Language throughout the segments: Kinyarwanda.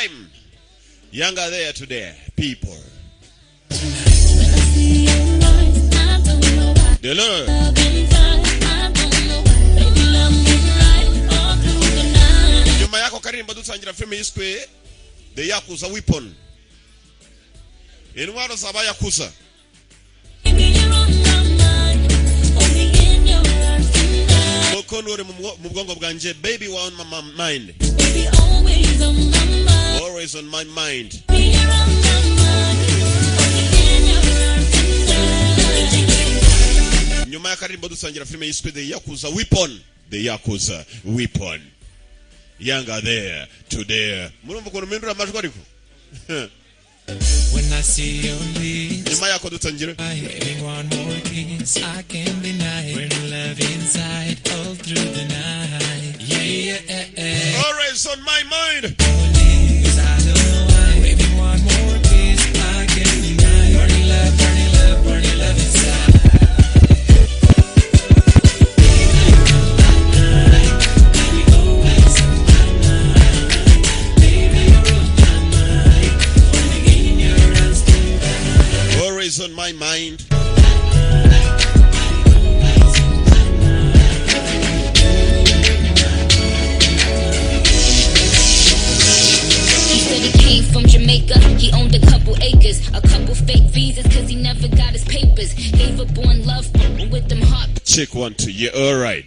time. Younger there today, people. The Lord. Nyuma yako karirimbo dutangira filime yiswe The Yakuza Weapon. Intwaro zaba Yakuza. Mukono uri mu bwongo bwanjye, baby wa on my mind. Always on my mind. Nyuma y'akaririmbo dusangira filime yiswe The Yakuza Weapon. The Yakuza Weapon. Younger there today. Murumva ukuntu mpindura amajwi ariko? When I see your lips, Nyuma yako dutangira. craving one more kiss, I can't deny. We're in love inside all through the night. Yeah, yeah, yeah, yeah. Always on my mind. Lips, I don't know why. Craving one more kiss, I can't deny. Burning love, burning love, burning love inside. Always on my mind. He said he came from Jamaica. He owned a couple acres, a couple fake visas, cause he never got his papers. Gave up on love with them heart Check 1 2. Yeah, all right.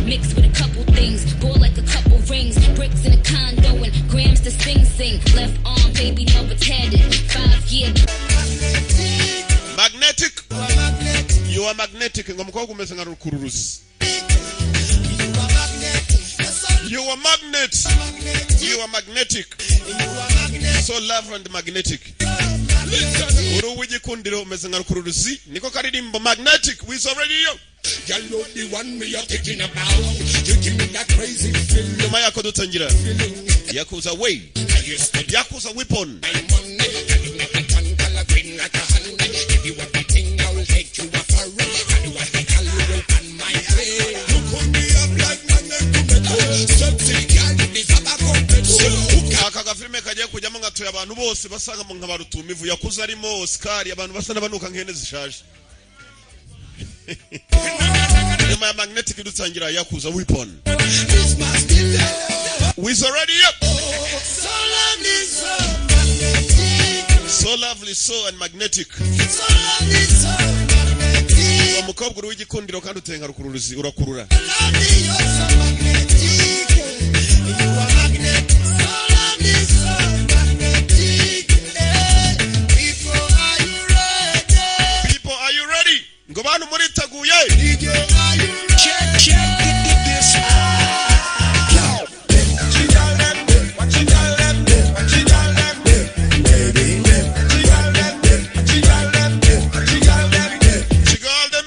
mixed with a couple things. Bought like a couple rings, bricks in a condo and grams to sing sing. Left arm, baby, never tatted. 5 year Magnetic. You are magnetic. Ngo mukobwa umeze nka rukururuzi. You are magnet. You are magnetic. So love and magnetic. Uri uw'igikundiro umeze nka rukururuzi. Niko karirimbo Magnetic with Radio. Girl, you're the one me you're thinking about. You give me that crazy feeling. Nyuma yako dutangira. Yakuza way. I used to Yakuza Weapon. my money. Girl, you make me turn color green like a honey. Give you everything, I will take you a foreign. Girl, you are the color will on my way. You put me up like magnet to metal. Sexy girl, you deserve a completo. Aka gafilime kagiye kujyamo nkatuye abantu bose basa nka ba rutumivu. Yakuza arimo Oscar, abantu basa n'abanuka nk'ihene zishaje. Nyuma ya Magnetic dutangira Yakuza Weapon. This must be love. With already up. So lovely, so magnetic. So lovely, so and magnetic. So lovely, so magnetic. Uwo mukobwa uri w'igikundiro kandi uteye nka rukururuzi urakurura. Lovely, you're so magnetic. You are magnet. So lovely, so magnetic. Eh, people, are you ready? People, are you ready? Ngo bantu muriteguye? DJ, are you ready? Check, check this out. She got them, what she got them, what she got them, baby. She got them, she got them, she got them. She called them.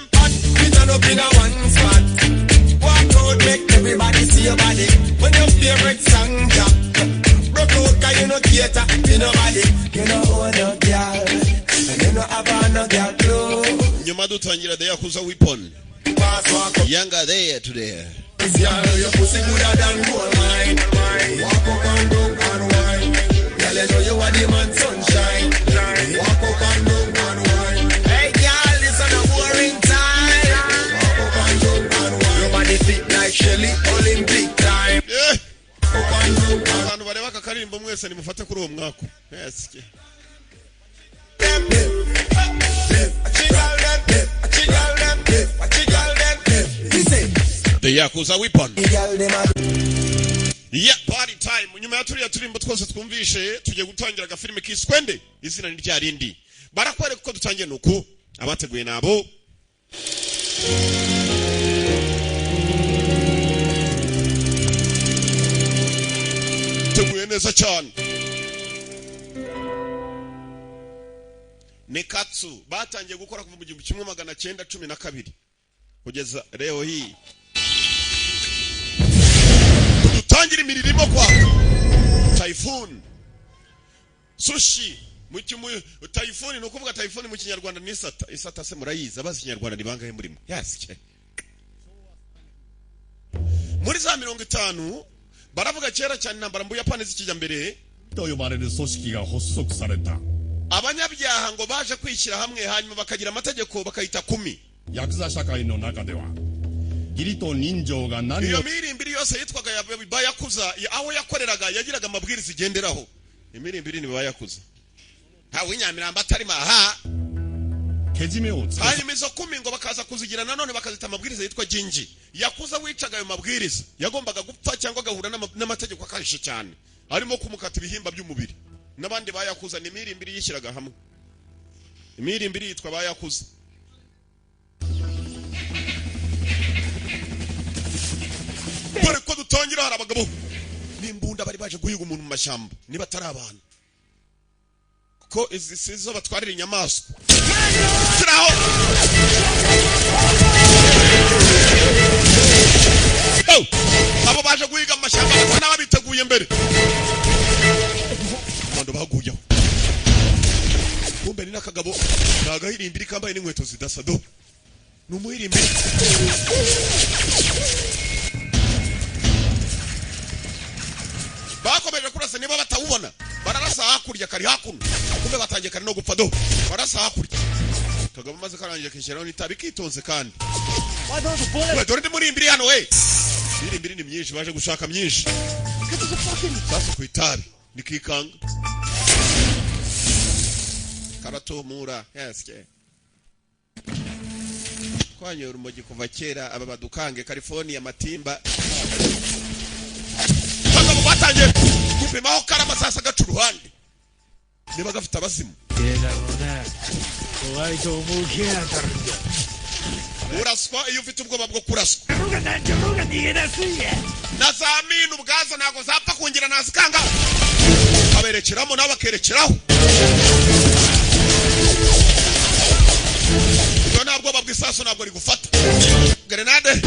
We turn up in a one spot. Walk out, make everybody see your body. When your favorite song drop, broke out 'cause you no cater to nobody. You no own no girl, and you no have no girl clue. Nyuma dutangira The Yakuza Weapon. Pass walk up, Younger there today. girl, your pussy gooder than gold mine. Walk up and down and wine. Girl, you know you are the man sunshine. Walk up and down and wine. Hey, girl, this is a boring time. Walk up and down and wine. Your body fit like Shelly Olympic time. Eh, Up and down and abantu bareba aka karirimbo mwese nimufate kuri uwo mwako. Yes. Them. Listen, The Yakuza Weapon. girl, them a Yeah, party time. Nyuma ya turiya turimbo twose twumvishe, tugiye gutangira agafilime kiswende. Izina ni rya rindi. Barakwereka uko dutangiye nuku. Abateguye nabo. Teguye neza cyane. Nikatsu batangiye gukora kuva mu 1912 kugeza leo hii. Dutangira imiriro irimo kwaka. Typhoon sushi mu typhoon ni ukuvuga typhoon mu Kinyarwanda ni isata. Isata se murayizi? Abazi Ikinyarwanda ni bangahe murimo? Yes. Muri za 50 Baravuga kera cyane, intambara mu Buyapani zikijya mbere, と呼ばれる組織が発足された。 abanyabyaha ngo baje kwishyira hamwe, hanyuma bakagira amategeko bakayita kumi. ヤクザ社会の中では、義理と人情が何 Iyo を mirimbiri yose yitwaga ya bayakuza, aho yakoreraga yagiraga amabwiriza igenderaho. Imirimbiri ni bayakuza, ntawe w'inyamirambo atarimo aha. けじめをつけ Hanyuma izo kumi ngo bakaza kuzigira nanone, bakazita amabwiriza yitwa jinji. Yakuza wicaga ayo mabwiriza yagombaga gupfa cyangwa agahura n'amategeko akarishye cyane, harimo kumukata ibihimba by'umubiri. N'abandi bayakuza ni imirimbiri yishyiraga hamwe, imirimbiri yitwa bayakuza. Dore ko dutangira, hari abagabo n'imbunda bari baje guhiga umuntu mu mashyamba, niba atari abantu, kuko izi si zo batwarira inyamaswa. Shyiraho. Oh! Abo baje guhiga mu mashyamba basa n'ababiteguye mbere. Komando baguyeho, kumbe ni n'akagabo, ni agahirimbiri kambaye n'inkweto zidasa. Do, ni umuhirimbiri. Bakomeje kurasa niba batawubona, bararasa hakurya, kari hakuno, kumbe batangiye kare no gupfa. Do, barasa hakurya. Kagabo maze karangije kishyiraho n'itabi kitonze kandi. We, dore ndi murimbiri hano. We, mirimbiri ni myinshi, baje gushaka myinshi. Sasa ku itabi nikikanga, karatumura yasye twanyura urumogi kuva kera. Aba badukange California matimba. Abagabo batangiye gupimaho karama, sasa gaca uruhande niba gafite abazimu. だろうな。怖いと思う気が当たるんだ。 Uraswa iyo ufite ubwoba bwo kuraswa. ろうがなんちゃろうが逃げ出すんや。 Na za mine ubwazo ntabwo zapfa kungira, nazikanga. Aberekeramo nabo bakerekeraho. Ubwo nta bwoba bw'isasu, ntabwo rigufata grenade.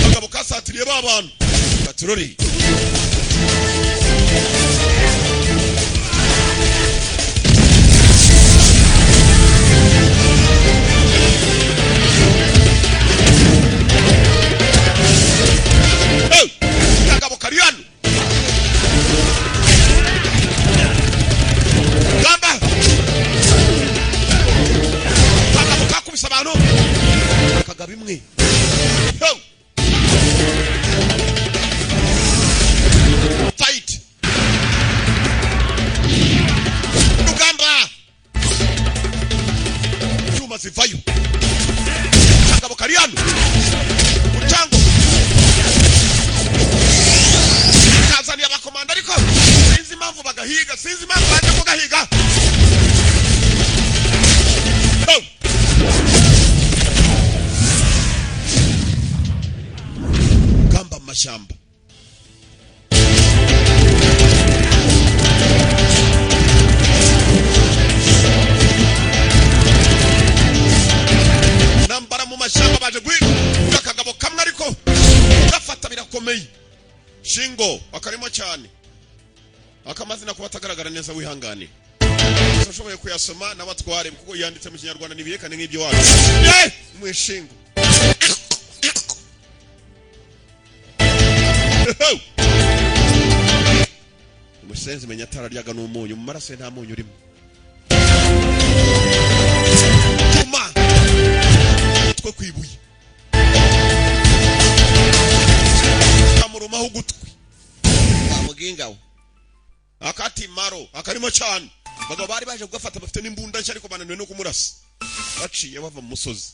Akagabo kasatiriye ba bantu baturori. Hey! Akagabo kari hano gamba. Akagabo kakubise abantu akagabo imwe. Hey! Fight rugamba, icyuma zivayo. Akagabo kari hano, umuryango kazaniye abakomanda, ariko sinzi impamvu bagahiga, sinzi impamvu baje kugahiga. Oh! Gamba mu mashyamba. Nambara mu mashyamba, baje guhiga akagabo kamwe, ariko gafata birakomeye. Shingo akarimo cyane, akamazina kuba atagaragara neza, wihangane. Gusa ushoboye kuyasoma n'abatware, kuko yanditse mu Kinyarwanda ntibiyekane nk'ibyo wacu. Ye mwishingo. Umusenzi menya atararyaga n'umunyu mu maraso ye, nta munyu urimo. Tuma utwe kwibuye kamurumaho ugutwi wa muginga we. Akati maro akarimo cyane. Abagabo bari baje kugafata bafite n'imbunda nshya, ariko bananiwe no kumurasa. Baciye bava mu musozi,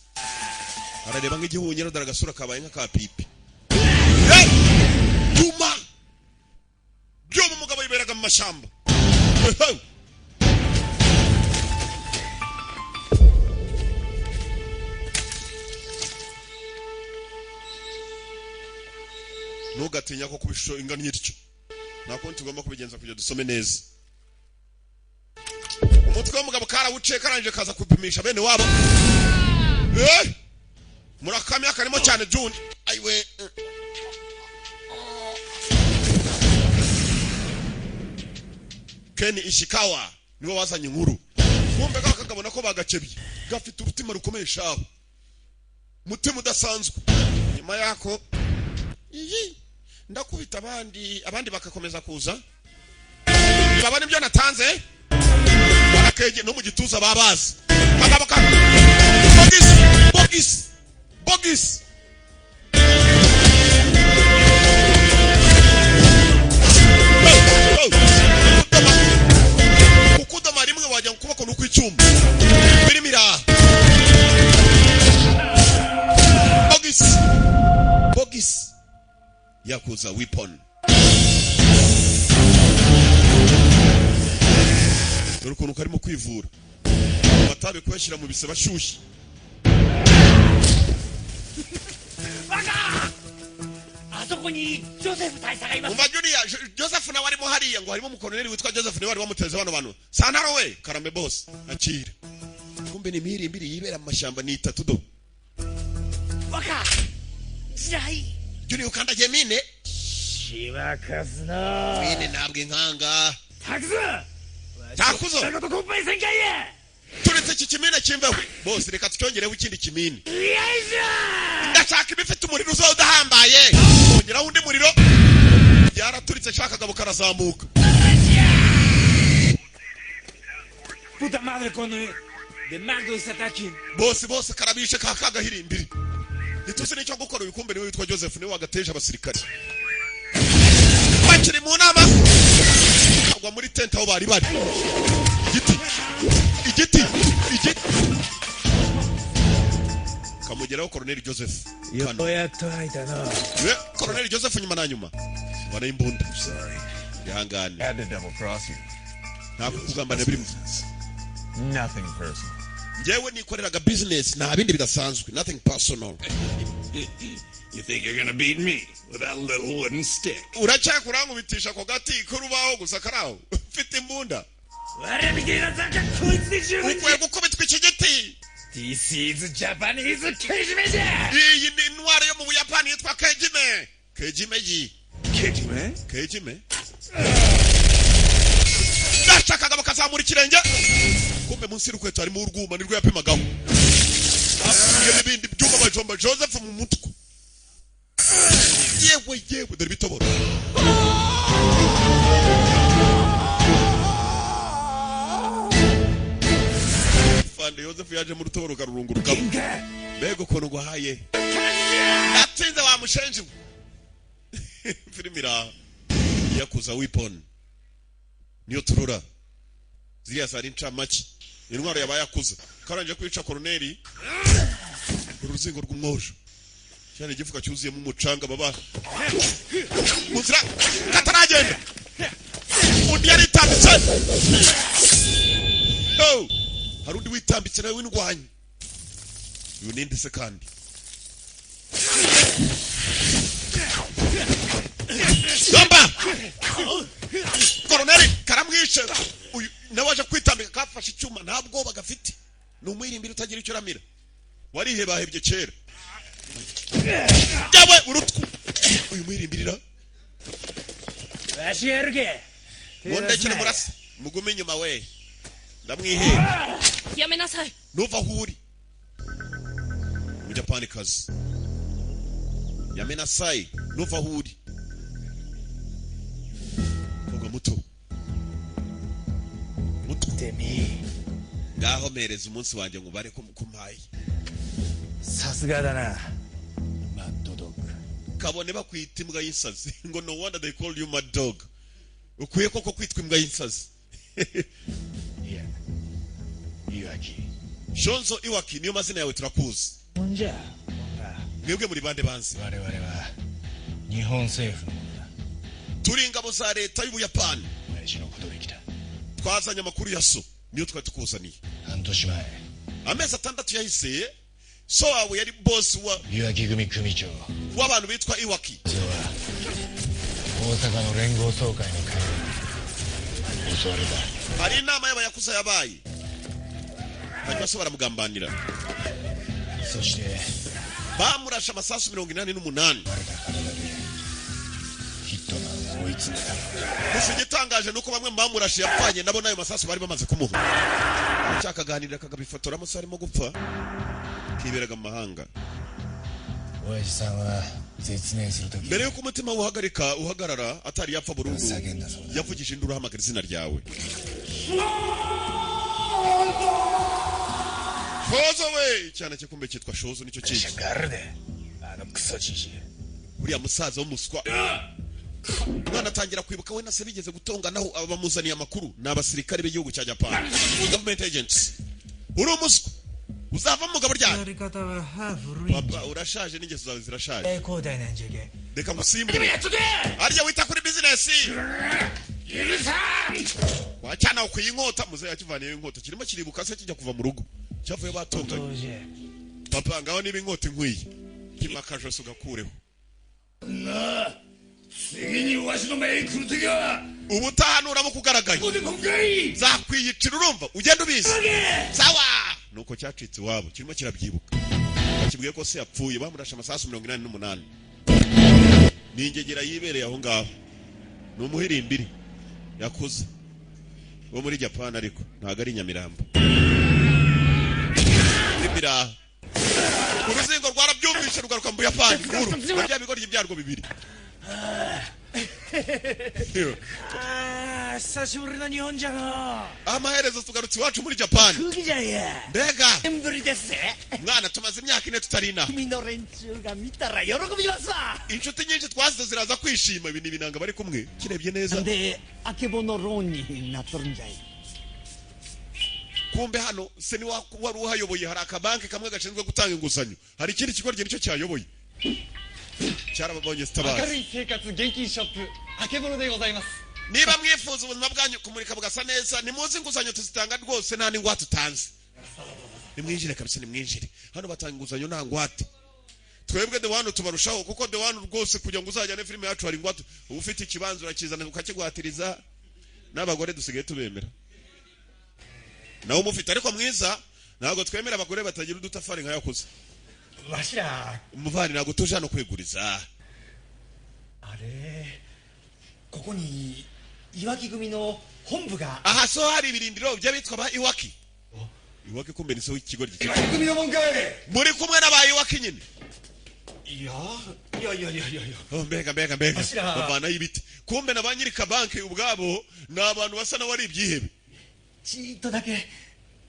arareba nk'igihunyira. Dore agasura kabaye nk'aka pipi. Hey! Byuma byuma, umugabo yiberaga mu mashyamba. Hey! Ntugatinya ko kuba ishusho ingana ityo, nta kundi tugomba kubigenza kugira dusome neza. Umutwe w'umugabo karawuciye, karangije kaza kupimisha bene wabo. Eh! Murakamya karimo cyane June ayiwe. Ken Ishikawa niwe wazanye inkuru. Kumbe ka kagabo nako bagakebye, gafite urutima rukomeye shaho, mutima udasanzwe. Nyuma yako iyi ndakubita abandi, abandi bakakomeza kuza, babona ibyo natanze barakege no mu gituza babazi. Kagabo ka bogisi bogisi bogisi. Kukudoma rimwe wajya kuboko nuko icyuma birimo iraha. Bogisi bogisi, yakuza weapon. Dore ukuntu karimo kwivura amatabi, kuyashyira mu bise bashyushye. バカあそこにジョセフ大佐がいます。 Umva Junior, Joseph nawe arimo hariya, ngo harimo umukoloneli witwa Joseph, niwe wari wamuteze bano bantu. Santaro we, karame boss, akira. Kumbe ni mihirimbiri yibera mu mashyamba ni itatu do. バカ時代。 Junior, ukandagiye mine. 島かすな。 Mine ntabwo inkanga. タクズ。 Takuzo. 仕事コンパイ旋回へ。 Turetse iki kimine kimveho bose, reka tucyongereho ikindi kimine. よいしょ。 Ndashaka ibifite umuriro uzoba udahambaye, kongeraho undi muriro. Byaraturitse, shaka akagabo karazamuka. Puta madre con de Marcos attacking. Bose bose karabishe ka kagahirimbiri, ntituzi n'icyo gukora. Uyu kumbe niwe witwa Joseph, niwe wagateje abasirikare bakiri mu nama, kagwa muri tente aho bari bari. Igiti, igiti, igiti kamugeraho. Koroneli Joseph kano. ようやっと会えたな。 We Koroneli Joseph nyuma na nyuma wana imbunda. Sorry. Ihangane. Had to double cross you. Ntabwo kugambanira birimo. Nothing personal. Njyewe nikoreraga business, nta bindi bidasanzwe, nothing personal. You think you're gonna beat me with that little wooden stick? Uracyaka urankubitisha ako gati k'urubaho gusa karaho? Mfite imbunda. 我みてえな雑貨こいつで十分。 Ukwiye gukubitwa iki giti. This is Japanese ケジメじゃ。 Iyi ni intwaro yo mu Buyapani yitwa kejime, kejime yi. Kijime? Kejime. Ndashakaga bakazamura ikirenge, kumbe munsi y'urukweto harimo urwuma, nirwo yapimagaho. Iyo n'ibindi byuma bajomba Joseph mu mutwe. Yewe yewe, dore ibitoboro. Fande Joseph yaje mu rutoboro karurungurukamo. Mbega ukuntu guhaye, natsinze wa mushenji we. Filime iraha, yakuza weapon niyo turura ziriya zari incamake, intwaro yabaye yakuze karangije kwica koroneri. Uruzingo rw'umwojo cyane, igifuka cyuzuyemo umucanga, baba mu nzira kataragenda, undi yaritambitse. Oh! Hari undi witambitse nawe w'indwanyi. Uyu ninde se kandi? Gamba koroneri karamwishe. Uyu nawe aje kwitambika, kafashe icyuma, nta bwoba gafite, ni umwirimbiri utagira icyo uramira, warihebahebye kera. Yawe urutwu uyu mwirimbirira. わしやるけ。 Mundekere murasa, mugume inyuma we, ndamwihera. やめなさい。 Nuva aho uri. Umujapanikazi, yamenasayi, nuva aho uri. Mukobwa muto muto, てみ。 Ngaho mpereza umunsi wanjye ngo ubare ko kumpaye. さすがだな、マッドドッグ。 Kabone bakwita imbwa y'insazi, ngo no wonder they call you mad dog, ukwiye koko kwitwa imbwa y'insazi. いや、岩木。 Shonzo Iwaki niyo mazina yawe, turakuzi. ほんじゃ。 Mwebwe muri bande banzi? 我々は日本政府のものだ。 Turi ingabo za leta y'Ubuyapani. 親父のことで来た。 Twazanye amakuru ya so, niyo twari tukuzaniye. 半年前。 Amezi 6 yahise, so wawe yari boss wa 岩木組組長 w'abantu bitwa Iwaki. は大阪の連合総会の会に襲われた。 Hari inama y'abayakuza yabaye, hanyuma so baramugambanira. そして Bamurashe amasasu 88. 割れた体でヒットマンを追い詰めた。 Gusa igitangaje ni uko bamwe mu bamurashe yapfanye nabo n'ayo masasu bari bamaze kumuha. Cyakaganirira kakabifotoramo se arimo gupfa, kiberaga mu mahanga. 親父さんは絶命するとき Mbere y'uko umutima uhagarika uhagarara, atari yapfa burundu, yavugije induru ahamagara izina ryawe. Shozo we! Icyana cye kumbe cyitwa Shozo, nicyo kizi. ガルであのクソじじい Uriya musaza w'umuswa. Umwana atangira kwibuka we na se bigeze gutonganaho. Aba bamuzaniye amakuru ni abasirikare b'igihugu cya Japan, government agents. Uri umuswa, uzava mu mugabo ryari? やり方は歯古い。 Papa, urashaje n'ingeso zawe zirashaje. 交代なんじゃけ。 Reka ngusimbure. Harya wita kuri bizinesi wacyana ukwiye inkota. Muzehe yakivaniyeho inkota, kirimo kiribuka se kijya kuva mu rugo cyavuye batonganye. Papa, ngaho niba inkota inkwiye, pima akajosi ugakureho. な次にわしの前に来るときは Ubutaha nuramuka ugaragaye nzakwiyicira, urumva? Ugenda ubizi. Sawa. Nuko cyacitse iwabo kirimo kirabyibuka, bakibwiye ko se yapfuye bamurashe amasasu 88. Ni ingegera yibereye aho ngaho, ni umuhirimbiri yakuze wo muri Japan, ariko ntabwo ari Nyamirambo. Ibiraha uruzingo rwarabyumvishe rugaruka mu Buyapani nkuru na bya bigoryi byarwo bibiri. ああ、久しぶりの日本じゃの。 Amaherezo tugarutse iwacu muri Japani. 空気じゃんや。 Mbega! 年ぶりですぜ。 Mwana, tumaze imyaka 4 tutari inaha. 組の連中が見たら喜びますわ。 Inshuti nyinshi twasize ziraza kwishima. Ibi ni ibinanga bari kumwe, kirebye neza. で、あけぼのローンになっとるんじゃい。 Kumbe hano se ni wari uhayoboye, hari akabanki kamwe gashinzwe gutanga inguzanyo, hari ikindi kigo nicyo cyayoboye, cyarababonye. 明 Sitabazi. るい生活現金ショップあけぼのでございます。 Niba mwifuza ubuzima bwanyu kumurika bugasa neza, nimuzi inguzanyo tuzitanga rwose, nta n'ingwate utanze. Nimwinjire kabisa, nimwinjire. Hano batanga inguzanyo nta ngwate. Twebwe The One tubarushaho, kuko The One rwose kugira ngo uzajyane filime yacu hari ingwate. Uba ufite ikibanza, urakizana ukakigwatiriza. N'abagore dusigaye tubemera, nawe umufite ariko mwiza. Ntabwo twemera abagore batagira udutafari nka yakuze. わしら Umuvandi, ntabwo tuje hano kweguriza. あれ、ここに岩木組の本部が。 Aha so hari ibirindiro by'abitwa ba Iwaki. Iwaki kumbe ni so w'ikigo. 組のもんかい。 Muri kumwe n'aba Iwaki nyine? いやいやいやいやいやいや。 Oh, mbega mbega mbega! Ashira. Bavanayo ibiti. Kumbe na ba nyiri kabanki ubwabo ni abantu basa n'abari ibyihebe. ちーっとだけ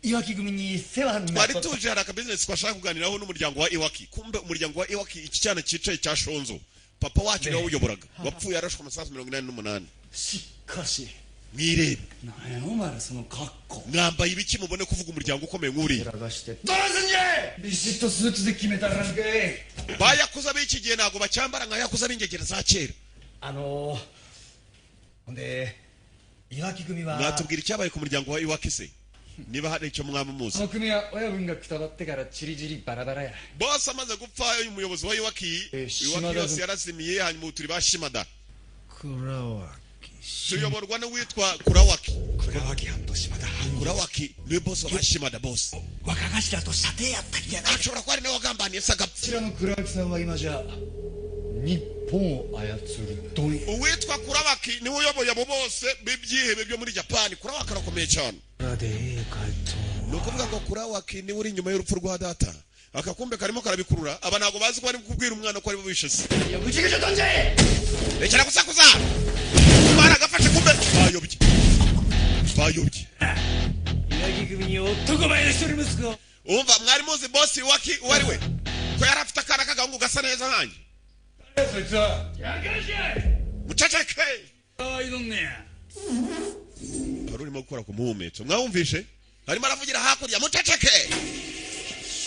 岩木組に世話になっ Twari とった。 tuje, hari akabizinesi twashaka kuganiraho n'umuryango wa Iwaki. Kumbe umuryango wa Iwaki, iki cyana cyicaye cya Shonzo, papa wacu niwe wawuyoboraga, wapfuye arashwe amasasu 88. しかし Mwirebe. なんやお前らその格好。 Mwambaye ibiki mubone kuvuga umuryango ukomeye nk'uriya? どうすんじゃい。ビシッとスーツで決めたらんかい。 Bayakuza b'iki gihe ntabwo bacyambara nka yakuza b'ingegera za kera. あのー、ほんで岩木組は。 Mwatubwira icyabaye ku muryango wa Iwaki se, niba hari icyo mwaba こ muzi? の組は親分がくたばってからチリチリバラバラや。 Bose amaze gupfa, uyu muyobozi wa Iwaki, Eh, Iwaki Shimada. yose yarazimiye, hanyuma ubu turi ba Shimada. 倉脇 Tuyoborwa n'uwitwa Kurawaki. 倉脇藩と島田藩。 Kurawaki niwe bosi wa ba Shimada bose. 若頭と射程やったんじゃない。 Ashobora kuba ari nawe wagambaniye se agapfa. こちらの倉脇さんは今じゃ日本を操るドン。 Uwitwa Kurawaki niwe uyoboye abo bose b'ibyihebe byo muri Japani. Kurawaki arakomeye cyane. で絵描いと Ni ukuvuga ngo Kurawaki niwe uri inyuma y'urupfu rwa data. Akakumbe karimo karabikurura. Aba ntabwo bazi ko bari kubwira umwana ko aribo bishe se. ぐちぐち飛んじゃえ。 Rekera gusakuza. Baragafashe, kumbe bayobye, bayobye. 岩木組に男前の一人息子。 Umva, mwari muzi bosi Iwaki uwo ari we, ko yari afite akana k'agahungu gasa neza nkanjye? そいつはやかしゃい。 Muceceke. あいどんねや。 Wari urimo gukora ku muhumetso, mwawumvishe arimo aravugira hakurya: muceceke.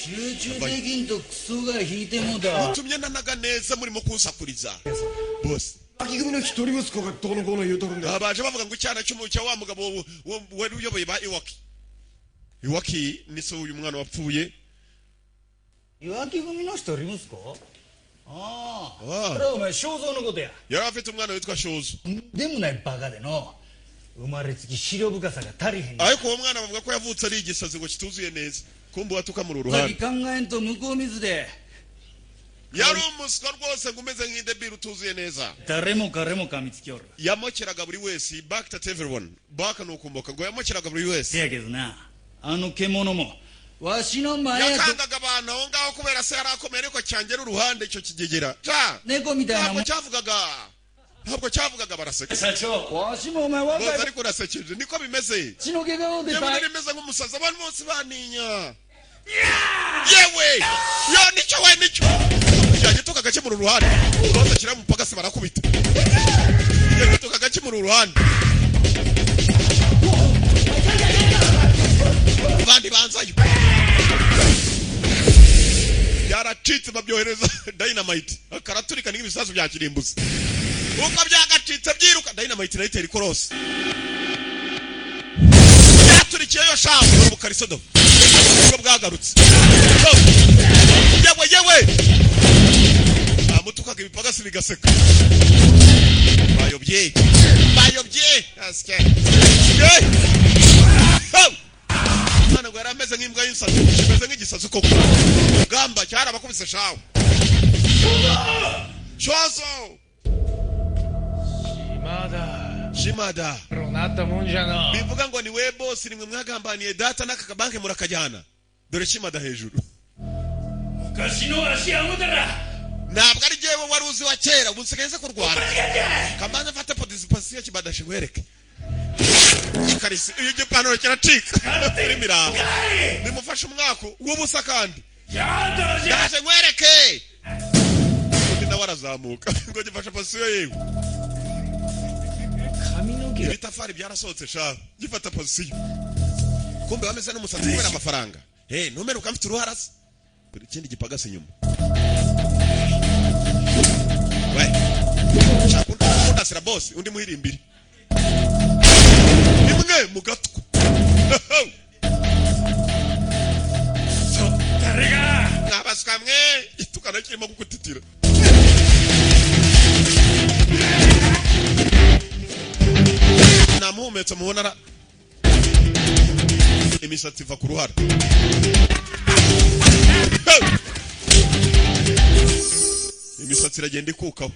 集中できんとクソが引いてもうた。 Mutumye nanaga neza, murimo kunsakuriza bose. 秋組の一人息子がどうのこうの言うとるんだ。 Baje bavuga ngo icyana cy'umucya wa mugabo wari uyoboye ba Iwaki. Iwaki ni se uyu mwana wapfuye. 岩木組の一人息子。ああ、 あ これはお前正蔵のことや。 Yari afite umwana witwa Shozo. でもないバカでの、生まれつき資料深さが足りへん。 Ariko uwo mwana bavuga ko yavutse ari igisazi ngo kituzuye neza. Kumbe uwatukamura 先 uruhande. 考えんと向こう水で。 Yari umuswa rwose ngo umeze nk'indebiri utuzuye neza. 誰も彼も噛みつきおる。 Yamokeraga buri wese, backed at everyone. Baka ni ukumboka, ngo yamokeraga buri せ wese. やけどな、あの獣もわしの前やと Yakangaga abantu aho ngaho kubera se yari akomeye, ariko cyangera uruhande icyo kigegera ca 猫みたいな ntabwo もん cyavugaga, ntabwo cyavugaga. Baraseka. 社長わしもお前若 Bose い ariko urasekeje, niko bimeze. 血の毛がで Yewe, 大 nari meze nk'umusazi, abantu bose baninya. Yewe yo, nicyo we, nicyo cyagituka gakemura uruhande rwose ashyira mu pagasi, barakubita yagituka gakemura uruhande, abandi banzayo byaracitse, babyohereza dynamite akaraturika n'ibisasu bya kirimbuzi. Uko byagacitse byiruka, dynamite nayo itera ikorosi, byaturikiyeyo shamu ubukariso do ubwo bwagarutse. Yewe yewe, bamutukaga ibipagasi bigaseka, bayobye bayobye asike. Ye! Ho! Umwana ngo yari ameze nk'imbwa y'insazi, kimeze nk'igisazi koko, gamba cyarabakubise shawe shozo. まだ Shimada. なったもんじゃな Bivuga ngo ni we boss, nimwe mwagambaniye data n'aka kabanke murakajyana. Dore Shimada hejuru. 昔の足や思たら Ntabwo ari jyewe wari uzi wa kera, ubu nsigaye nzi kurwana. Kamanza mfate position kibadashe nkwereke ikarisi iyo igipantaro kiracika kuri mirambo nimufashe umwako w'ubusa kandi ndaje nkwereke. Undi nawe arazamuka ngo gifashe position yewe. 髪の毛 Ibitafari byarasohotse sha, gifata position kumbe wameze n'umusatsi kubera amafaranga. Hey, ntumeruka mfite uruhara se? Dore ikindi gipagasi inyuma we, shaka undasira boss, undi muhirimbiri imwe mu gatwe. 誰が Mwabaswa mwe, itukana kirimo gukutitira namuhumetse mubona ara imisatsi iva ku ruhara. Imisatsi iragenda ikukaho,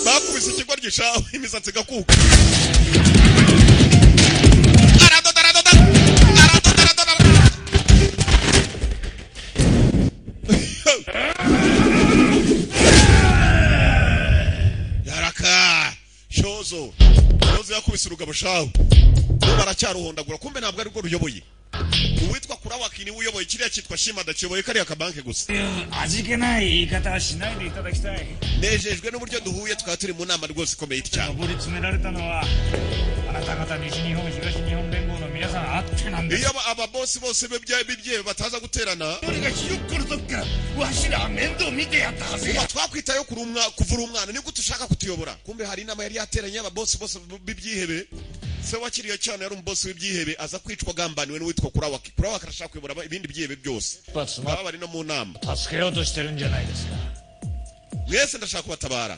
bakubise ikigo gishawe imisatsi igakuka. Aradoda aradoda aradoda aradoda. Yaraka shozo shozo yakubise urugabo shawe, bo baracyaruhondagura, kumbe ntabwo arirwo ruyoboye. Uwitwa Kurawaki niwe uyoboye kiriya cyitwa Shimada, kiyoboye kariya kabanke gusa. 味気ない言い方はしないでいただきたい Nejejwe n'uburyo duhuye, tukaba turi mu nama rwose ikomeye cyane. 上り詰められたのはあなた方西日本東日本連合の皆さんあってなんです Iyo ababosi bose b'ibyebe bataza guterana, 俺がひよっこの時からわしらは面倒見てやったはずや uba twakwitayo kuri kuvura umwana, ni gute ushaka kutuyobora? Kumbe hari inama yari yateranye y'ababosi bose b'ibyihebe. Se wakiriye cyane yari umubosi w'ibyihebe, aza kwicwa agambaniwe n'uwitwa Kurawaki. Kurawaki arashaka kuyobora ibindi byihebe byose, 発ま baba bari no mu nama. 助けようとしてるんじゃないですか Mwese ndashaka kubatabara.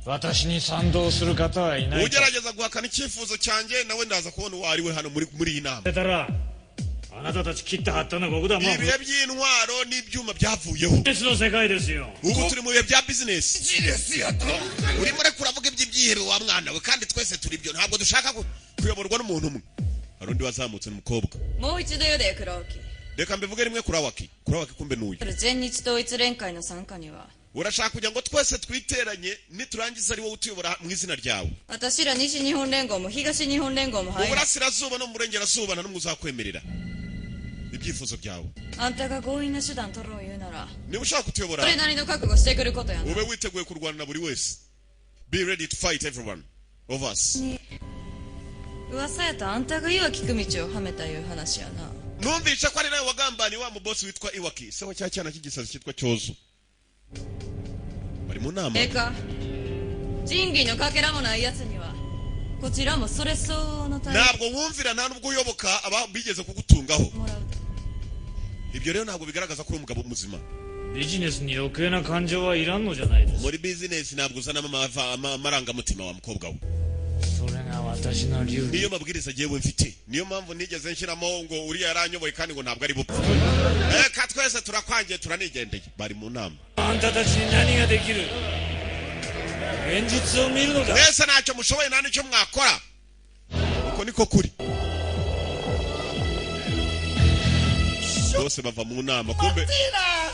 私に賛同する方はいないと Ugerageza guhakana icyifuzo cyanjye nawe ndaza kubona uwo ari we hano muri iyi nama. 出たらあなたたち切った張ったのはここだもう Ibihe by'intwaro n'ibyuma byavuyeho, 別の世界ですよ ubu turi mu bihe bya bizinesi. ジレスやと Urimo ureka uravuga iby'ibyihebe wa mwana we, kandi twese turi byo, ntabwo dushaka kuyoborwa n'umuntu umwe. Hari undi wazamutse n'umukobwa. もう一度言うで黒木 Reka mbivuge rimwe. Kurawaki, Kurawaki kumbe n'uyu. 全日統一連会の参加には Urashaka kugira ngo twese twiteranye, niturangiza ari wowe utuyobora mu izina ryawe. 私ら西日本連合も東日本連合も Mu 入ら burasirazuba no mu burengerazuba nta n'umwe uzakwemerera ibyifuzo byawe. あんたが強引な手段取ろう言うなら Niba ushaka kutuyobora, それなりの覚悟してくることやな ube witeguye kurwana na buri wese. Be ready to fight everyone of us. 噂やとあんたが岩城組長をはめたいう話やな Numvisha ko ari nawe wagambaniye wa mubosi witwa Iwaki, se wa cya cyana cy'igisazi cyitwa Cyozo. Bari mu nama. ええか仁義のかけらもないやつにはこちらもそれ相応の対 Ntabwo wumvira, nta nubwo uyoboka aba bigeze kugutungaho. もらう Ibyo rero ntabwo bigaragaza ko uri umugabo muzima. ビジネスに余計な感情はいらんのじゃないです Muri bizinesi ntabwo uzanamo amarangamutima wa mukobwa we. それが私の流儀 Niyo mabwiriza agiye mfite, niyo mpamvu nigeze nshyiramo ngo uriya yaranyoboye kandi ngo ntabwo ari bupfe. Reka twese turakwangiye, turanigendeye. Bari mu nama. あんたたちに何ができる現実を見るのだ Mwese ntacyo mushoboye, nta n'icyo mwakora, uko niko kuri. Bose bava mu nama, kumbe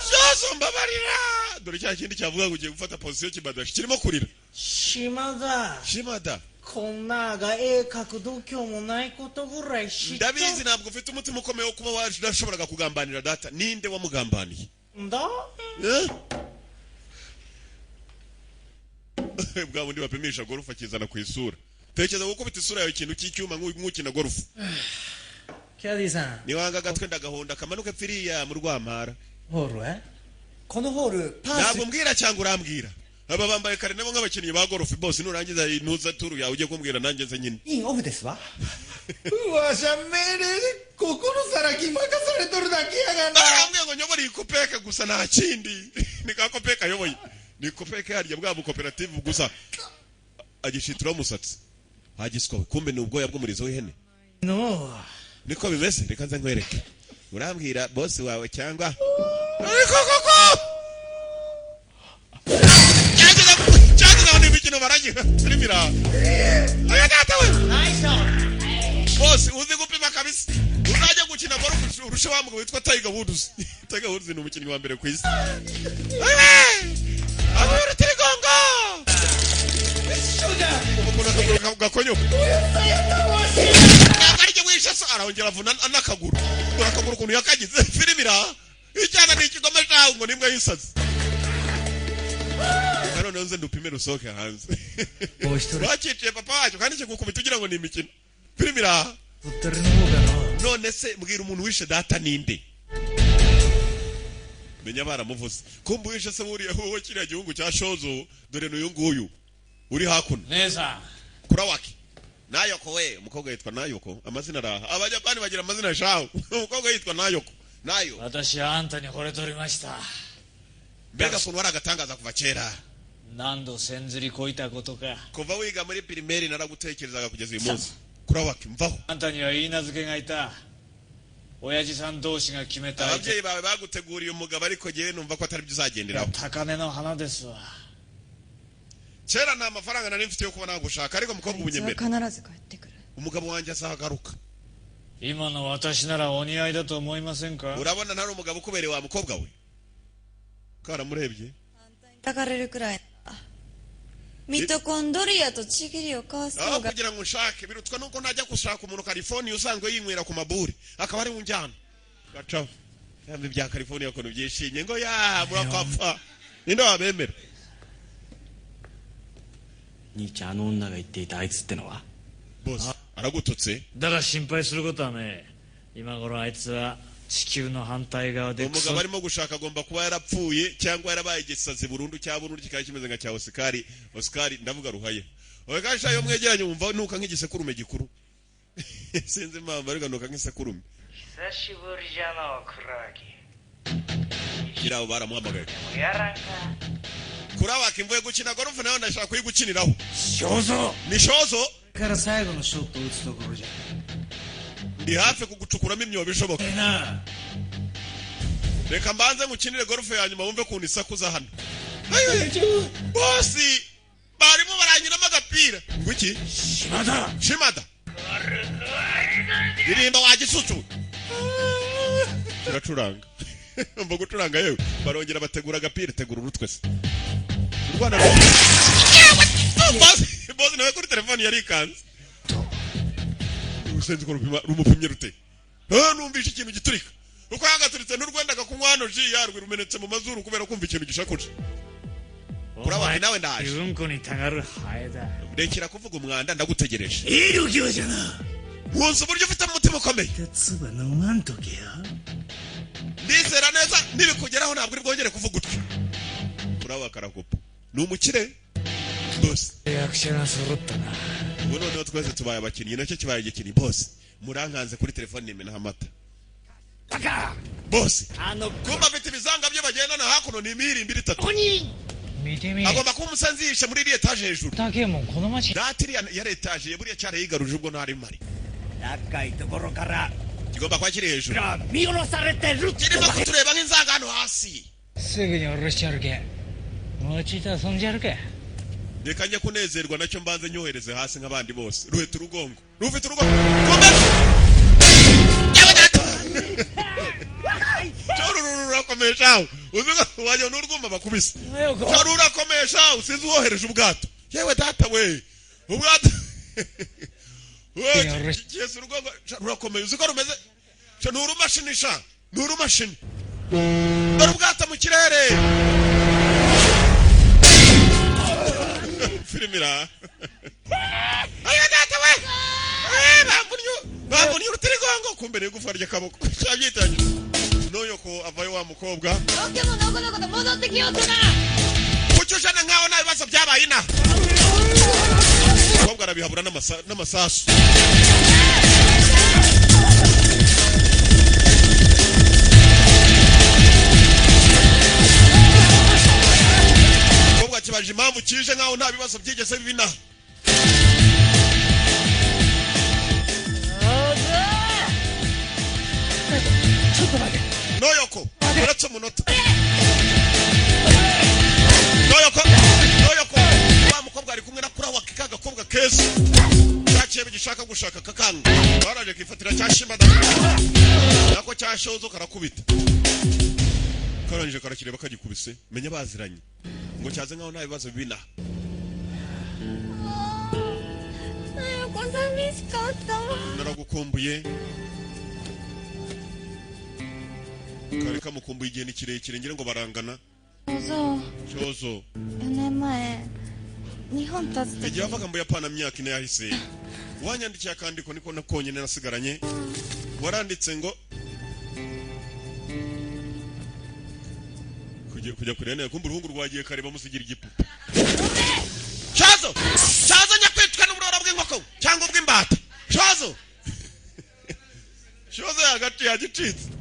Shozo, mbabarira. Dore cya kindi cyavuga ngo ugiye gufata position kibadashi kirimo kurira. 島田。 Shimada. こんなが絵描く度胸もないことぐらい知っと Ndabizi, ntabwo ufite umutima ukomeye wo kuba warashoboraga kugambanira data. Ninde wamugambaniye? んだ。 Eh? Bwa bundi bapimisha golf akizana ku isura. Tekereza gukubita isura yawe ikintu cy'icyuma nk'ukina golf. キャディさん。 Niwanga agatwe ndagahonda kamanuke pfiriya mu rwampara. ホールえこのホールパース Ntabwo mbwira cyangwa urambwira? Aba bambaye kare nabo nk'abakinnyi ba golf. Bose nurangiza ntuza turu yawe ujye kumbwira nanjye nze nyine. インオフですわ。うわしゃ命令でここの皿に任されとるだけやがな。 Barambwiye ngo nyobore iyi kopeke gusa, nta kindi. Ni ka kopeke ayoboye, ni kopeke harya bwa bukoperative gusa. Agishituraho umusatsi hagiswawe, kumbe ni ubwoya bw'umurizo w'ihene. の Niko bimeze, reka nze nkwereke. Urambwira bosi wawe cyangwa ariko koko cyageze aho n'imikino baragira filime iraha. Oya data we, bose uzi gupima kabisa. Uzajya gukina golf urusha wa mugabo witwa Tiger Woods. Tiger Woods ni umukinnyi wa mbere ku isi. Abo urutirigongo ukuntu akaguru gakonyoka, ntabwo arijye wishe so. Arongera avuna n'akaguru. Dore akaguru ukuntu yakagize. Filime iraha, icyana ni ikigome cawe ngo nimbwa y'isazi. Noneho nze ndupime rusohoke hanze. Bakiciye papa wacyo kandi kigukubita ugira ngo ni imikino. Filime iraha. 鳥取の方がの None se mbwira, umuntu wishe data ninde? Menya baramuvuze. Kumbe wishe se buriya wowe kiriya gihugu cya Shozo, dore n'uyu nguyu uri hakuno. 姉さん。 Kurawaki Nayoko we. Umukobwa yitwa Nayoko. Amazina araha, Abayapani bagira amazina shaho. Umukobwa yitwa Nayoko, Nayo. 私はあんたに惚れとりました。 Mbega ukuntu wari agatangaza kuva kera. 何度千釣りこいたことか。 Kuva wiga muri primaire naragutekerezaga kugeza uyu munsi. Kurawaki, mvaho. あんたには言い名付けがいた。親父さん同士が決めた相手。 Ababyeyi bawe baguteguriye umugabo, ariko jyewe numva ko atari byo uzagenderaho. 高根の花ですわ。 Kera nta mafaranga nari mfite yo kuba nagushaka, ariko mukobwa あいつは ubunyemera. 必ず帰ってくる。 Umugabo wanjye azagaruka. 今の私ならお似合いだと思いませんか？ Urabona ntari umugabo ukubereye, wa mukobwa we? Karamurebye. 抱かれるくらいミトコンドリアとちぎりを交わす Aho 方が kugira ngo nshake birutwa nuko najya gushaka umuntu California usanzwe yinywera ku maburi akaba ari unjyana gacaho. Yamba ibya California ukuntu byishimye ngo ya murakapfa, ninde wabemera? 兄ちゃん、あの女が言っていたあいつってのは？ Bose aragututse. だが心配することはねえ。今頃あいつは地球の反対側でクソ Umugabo arimo gushaka agomba kuba yarapfuye cyangwa yarabaye igisazi burundu cya burundu, kikaba kimeze nka cya Osikari. Osikari ndavuga ruhaya. Osikari sha, iyo mwegeranye wumva nuka nk'igisekurume gikuru. Sinzi impamvu, ariko nuka nk'isekurume. 久しぶりじゃのう黒木。 Kiriya baramuhamagaye. やらんか。 Kurawaka, imvuye gukina golf nawe ndashaka kuyigukiniraho. 肖像。 Ni Shozo. から最後のショットを打つところじゃ。 Ndi hafi kugucukuramo imyobo ishoboka. な Reka mbanze ngukinire golf ya nyuma wumve ukuntu isakuza hano. Ayiwe, bosi barimo baranyinamo agapira ngo iki? 島田。 Shimada, ririmba wagisusu. Turacuranga umva gucuranga yewe. Barongera bategura agapira, tegura urutwe se u Rwanda. Bosi, bosi nawe kuri telefoni yarikanze. Usenze ko rupima rumupimye rute? Ah, numvishe ikintu giturika uko yagaturitse n'urwendaga kunywa hano ji yarwo rumenetse mu mazuru kubera kumva ikintu gishakuje. Kurabaki nawe ndaje. うんこにたがるハエだ。 Rekera kuvuga umwanda, ndagutegereje. いい度胸じゃな。 Wunze uburyo ufite umutima ukomeye. 唾飲まんとけよ。 Ndizera neza nibikugeraho ntabwo uri bwongere kuvuga utyo. Kurabaka arakupa, ni umukire bose. 役者が揃ったな。 Ubu noneho twese tubaye abakinnyi, nacyo kibaye igikinnyi. Bose murankanze kuri telefone nimenaho amata. Bose kumba afite ibizanga bye bagendana hakuno, ni imihirimbiri itatu. 見てみ。 Agomba kuba umusanzi yihishe muri iriya etaje hejuru. だけもこの町。 Data iriya yari etaje buriya cyarayigaruje ubwo ntari mpari. 高いところから Kigomba kuba kiri hejuru. 見下ろされてる。 Kirimo kutureba nk'inzangano hasi. すぐに下ろしてやるけ。もうちょいと遊んじゃるか。 Reka njye kunezerwa nacyo, mbanze nyohereze hasi nk'abandi bose. Ruheta urugongo, rufite urugongo. Kumbe yewe data. Rurakomeye shaho, uzi ko wajya n'urwuma bakubise. Sha, rurakomeye shaho. Sinzi uwohereje ubwato. Yewe data we, ubwato we kigeze urugongo. Sha, rurakomeye. Uzi ko rumeze? Sha, ni urumashini, sha, ni urumashini. Dore ubwato mu kirere. Filime ira. Ayo data we! Eh, bamvunnye urutirigongo, kumbe ni igufa ry'akaboko cyabyitanye. Noyoko avayo, wa mukobwa. オケものこのこと戻ってきよったな。 Kuki ujana nkaho nta bibazo byabaye inaha? Umukobwa arabihabura n'amasasu. Umukobwa akibaje impamvu kije nkaho nta bibazo byigeze biba inaha. ちょっと待て。 Noyoko, uretse umunota. Noyoko, Noyoko, wa mukobwa ari kumwe na kurawa ka gakobwa keza cyakiye gishaka gushaka kakanga. Baraje kifatira cyashima da nako cyashozo, karakubita, karangije karakireba, kagikubise. Menya baziranye ngo cyaze nkaho nta bibazo bibina. なよこ寂しかった。 Naragukumbuye. Kari kamukumbuye igihe ni kirekire, ngira ngo barangana. そう。 Cyozo. 4年前日本立つ時 Igihe wavaga mu Buyapani myaka 4 yahise, wanyandikiye akandiko, niko na konyine nasigaranye. Waranditse ngo kujya kureba neza, kumva uruhungu rwagiye kare, bamusigira igipupe. Cyazo, cyazo, nyakwicwa n'uburoro bw'inkoko cyangwa ubw'imbata. Cyazo, cyozo yagaci yagicitse.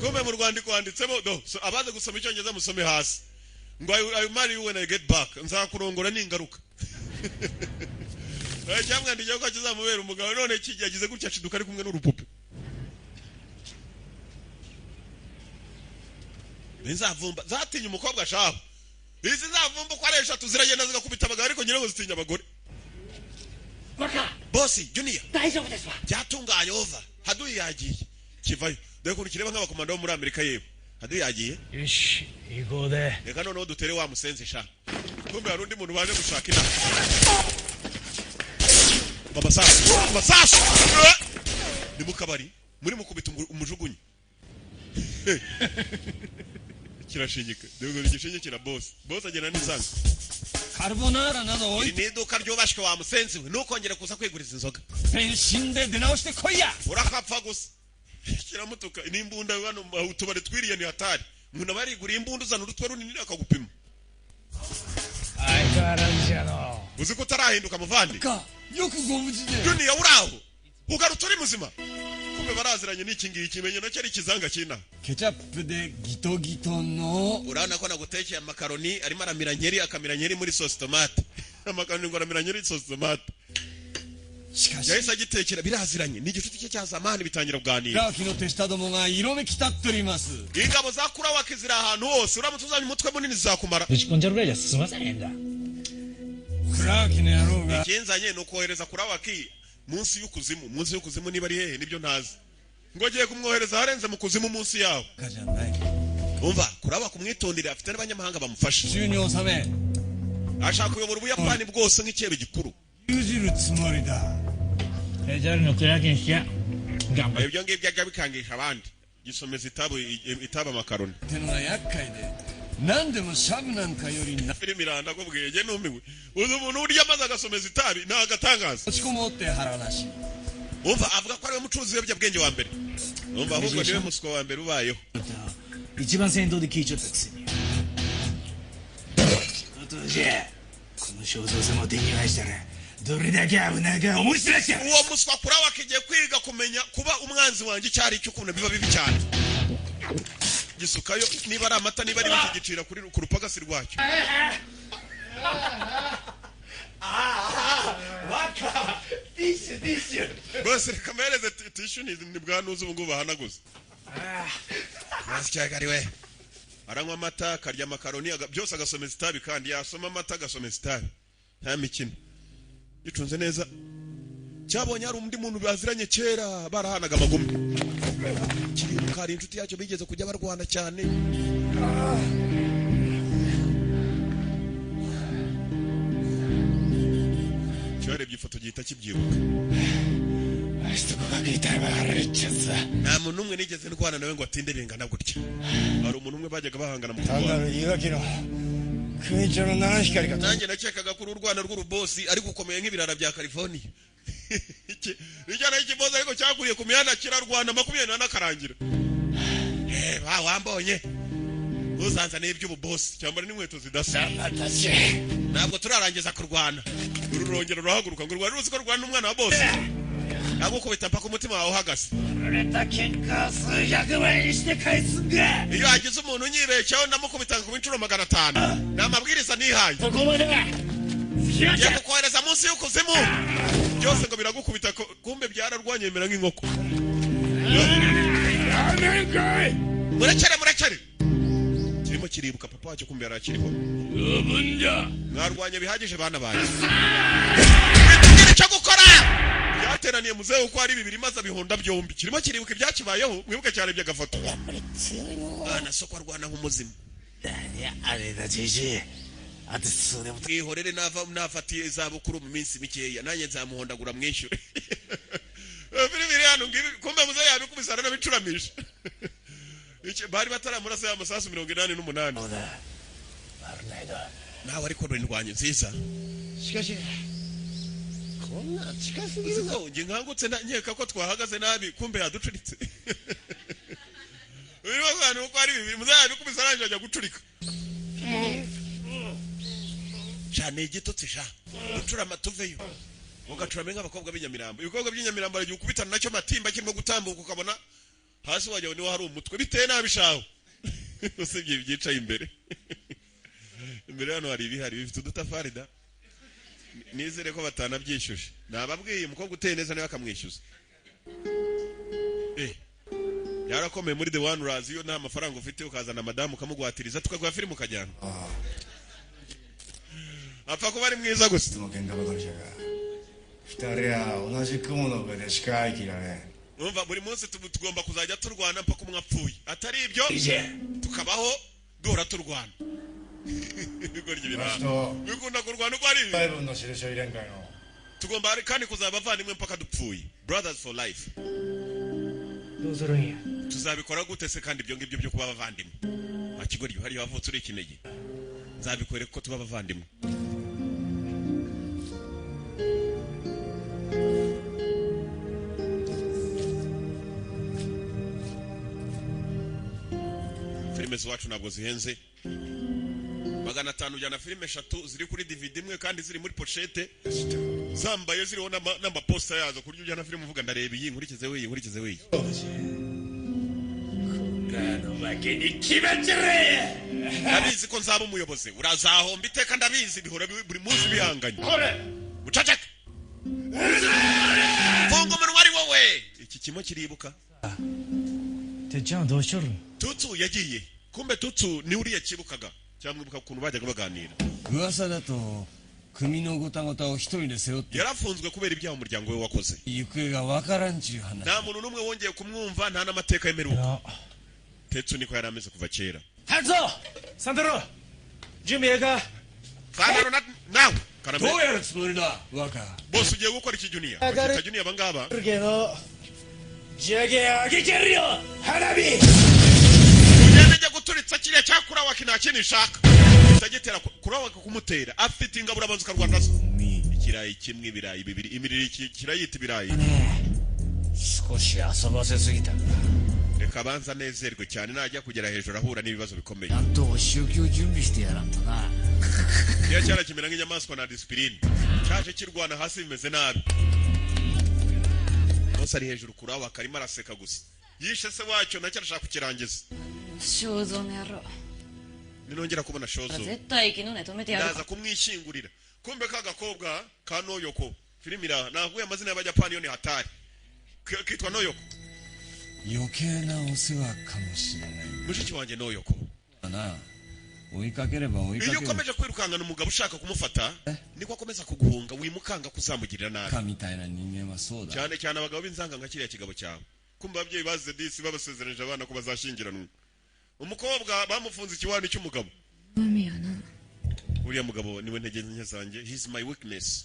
Kumbe mu rwandiko wanditsemo do. So, abaze gusoma icyongereza musome hasi ngo I will marry you when I get back." Nzakurongora ningaruka. Cyamwandikiye ko kizamubera umugabo, none yagize gutya ashiduka ari kumwe n'urupupe. Nzavumba zatinya umukobwa shaho. Izi nzavumba uko ari eshatu ziragenda zigakubita abagabo, ariko ngira ngo zitinya abagore. Bosi Junior. 大丈夫ですわ。 Byatunganye, over. Haduyi yagiye kivayo. Dore ukuntu kireba nk'abakomando bo muri Amerika. Yewe, haduyi yagiye. よし行こうで。 Reka noneho dutere wa musenzi sha. Kumbe hari undi muntu baje gushaka inaha. Amasasu, amasasu! Eh! Ni mu kabari muri mukubita umujugunyi kirashinyika. Dore ngo igishinge kira boss. Boss agenda n'isanga. カルボナーラなど置い Iri ni iduka ryubashywe, wa musenzi we, ntukongere kuza kwiguriza inzoga. て死んで出直してこいや。 Urakapfa gusa. Kiramutuka n'imbunda. Hano utubari twiriye ni hatari, umuntu aba yariguriye imbunda, uzana urutwe runini akagupima. 相変わらずじゃの。 Uzi ko utarahinduka, muvandi? かよくご無事で。 Junior, uraho, ugarutse uri muzima. Kumbe baraziranye n'iki ngiki, menye nacyo ari ikizanga cy'inaha. ケチャップでギトギトの。 Urabona ko nagutekeye amakaroni, arimo aramira nkeri, akamira nkeri muri sauce tomate. Amakaroni ngo aramira nkeri sauce tomate. しかし Yahise agitekera, biraziranye, ni igicuti cye cya zamani, bitangira kuganira. ラーキの手下どもが色めき立っております。 Ingabo za Kurawaki ziri ahantu hose, uramutse uzanye umutwe munini zizakumara. ぶち込んじゃるぐらいじゃ済まさねえんだ。 クラーキの野郎が Ikinzanye ni ukohereza Kurawaki munsi y'ukuzimu. Munsi y'ukuzimu niba ari hehe nibyo ntazi. Ngo agiye kumwohereza aharenze mu kuzimu, munsi yaho. バカじゃない。 Umva, Kurawaki umwitondere, afite n'abanyamahanga bamufasha. 中に収め Ashaka kuyobora Ubuyapani bwose nk'ikirere gikuru. 牛耳るつもりだ。 JAL のクラーキにしちゃ頑張 Ibyo ngibyo ajya bikangisha abandi. Gisomeza itabu, itaba amakaroni. ってのが厄介で、何でもシャブなんかよりな Filime iranda kubwiye, njye numiwe. Uzi umuntu urya maze agasomeza itabi? Ni agatangaza. 落ちこもって腹なし。 Umva, avuga ko ariwe mucuruzi w'ibiyobyabwenge wa mbere. Umva, ahubwo niwe muswa wa mbere ubayeho. 一番先頭で聞いちゃったくせに。ことじゃこの肖像様を手に入したらどれだけ危ないか思い知らしや。 Uwo muswa Kurawaki igiye kwiga kumenya kuba umwanzi wanjye icyo ari cyo, ukuntu biba bibi cyane. Gisukayo niba ari amata, niba ari ibiki, gicira kuri ku rupagasi rwacyo. バカティッシュティッシュ。 Bose reka mpereze tissue. Ni bwanuza ubu ngubu bahanaguza. We aranywa amata, akarya amakaroni, byose agasomeza itabi, kandi yasoma amata agasomeza itabi, nta mikino. Gicunze neza, cyabonye hari undi muntu baziranye kera, barahanaga amagumi. Kiri mu Kiribuka hari inshuti yacyo bigeze kujya barwana cyane. Cyarebye ifoto gihita kibyibuka. Nta muntu umwe nigeze ndwana nawe ngo atinde bingana gutya. Hari umuntu umwe bajyaga bahangana mu kurwana. Nanjye nakekaga ko urwana rw'urubosi ariko ukomeye nk'ibirara bya California. Ijyana y'ikibozi ariko cyakuriye ku mihanda kirarwana 24 akarangira. Ba wambonye uzanza n'iby'ububosi cyambara n'inkweto zidasa. Ntabwo turarangiza kurwana. Uru rongera rurahaguruka ngo rwari ruzi ko rwana n'umwana wa bosi. Agukubita mpaka umutima wawe uhagaze. Iyo hagize umuntu unyibeshyaho ndamukubita ku inshuro 500. Ni amabwiriza nihaye. Ngiye kukohereza munsi y'ukuzimu. Byose ngo biragukubita kumbe byararwanye bimera nk'inkoko. Murekere murekere. Kirimo kiribuka papa wacyo kumbe yarakiriho. Mwarwanye bihagije bana banjye. Bitugire icyo gukora. Byateraniye muzehe uko ari bibiri maze abihonda byombi. Kirimo kiribuka ibyakibayeho mwibuke cyane by'agafoto. Bana soko arwana nk'umuzimu. Mwihorere nava nafatiye izabukuru mu minsi mikeya nanjye nzamuhondagura mwishyure. Biri hano ngibi kumbe muzehe yabikubise aranabicuramisha. Bari bataramurasa ya masasu 88. Nawe ariko ndwanye nziza. Nge nkangutse nkeka ko twahagaze nabi kumbe yaducuritse. Urimo abantu uko ari bibiri muzehe yabikubise arangije ajya gucurika. Cyane igitotsi sha gucurama tuveyo ugacurame nk'abakobwa b'inyamirambo. Ibikobwa by'inyamirambo aragiye ukubitana nacyo matimba kirimo gutambuka ukabona hasi wajya niho hari umutwe biteye nabi shaho. Usibye ibyicaye imbere. Imbere hano hari ibihari bifite udutafari da. Nizere ko batanabyishyuje. Nababwiye umukobwa uteye neza nawe akamwishyuza. Yarakomeye muri The One Raz iyo nta mafaranga ufite ukazana madamu ukamugwatiriza tukaguha filime ukajyana. Apfa kuba ari mwiza gusa. Umva buri munsi tugomba kuzajya turwana mpaka umwe apfuye. Atari ibyo tukabaho duhora turwana. Bikunda kurwana uko ari ibi. Tugomba kandi kuzaba abavandimwe mpaka dupfuye. Brothers for life. Tuzabikora gute se kandi ibyo ngibyo byo kuba abavandimwe? Akigoryi hari wavutse uri ikinege. Nzabikwereka ko tuba abavandimwe. Filime zacu ntabwo zihenze. 500 ujyana filime 3 ziri kuri DVD imwe kandi ziri muri pochette zambaye ziriho n'amaposta yazo kuryo ujyana filime uvuga ndareba iyi nkurikize we iyi nkurikize we iyi. Ndabizi ko nzaba umuyobozi urazahomba iteka ndabizi bihora buri munsi bihanganye. Muceceke. Funga umunwa ari wowe. Iki kimo kiribuka. Tutsu yagiye. Kumbe Tutsu ni uriya kibukaga. Cyamwibuka ukuntu bajyaga baganira. Yarafunzwe kubera ibyaha umuryango we wakoze. Nta muntu n'umwe wongeye kumwumva nta n'amateka yemeruka. Tetsu niko yari ameze kuva kera. Hanzo! Sandro! Jumiyega! Sandro nawe! Karame. Boss ugiye gukora iki Junior? Bakita Junior abangaba. Ugende ajya guturitsa kiriya cya kurawaki nta kintu ishaka. Itagitera kurawaki kumutera. Afite ingabo urabanza ukarwana nazo. Ikirayi kimwe ibirayi bibiri imirire kirayita ibirayi. Reka abanza nezerwe cyane najya kugera hejuru ahura n'ibibazo bikomeye. Iyo cyara kimera nk'inyamaswa na disipurine cyaje kirwana hasi bimeze nabi. Bose ari hejuru kurawa karimo araseka gusa. Yishe se wacyo nacyo arashaka kukirangiza. Ninongera kubona Shozo ndaza kumwishyingurira. Kumbe ka gakobwa ka Noyoko filimi ira navuye amazina y'abajapani yo ni hatari. Kitwa Noyoko. Mushiki wanjye Noyoko. Iyo ukomeje kwirukankana umugabo ushaka kumufata niko akomeza kuguhunga wimukanga kuzamugirira nabi. Cyane cyane abagabo b'inzanga nka kiriya kigabo cyawe. Kumva ababyeyi bazize disi babasezeranije abana ko bazashyingiranwa. Umukobwa bamufunze ikiwani cy'umugabo. 海やな。 Uriya mugabo niwe ntege nke zanjye, he's my weakness,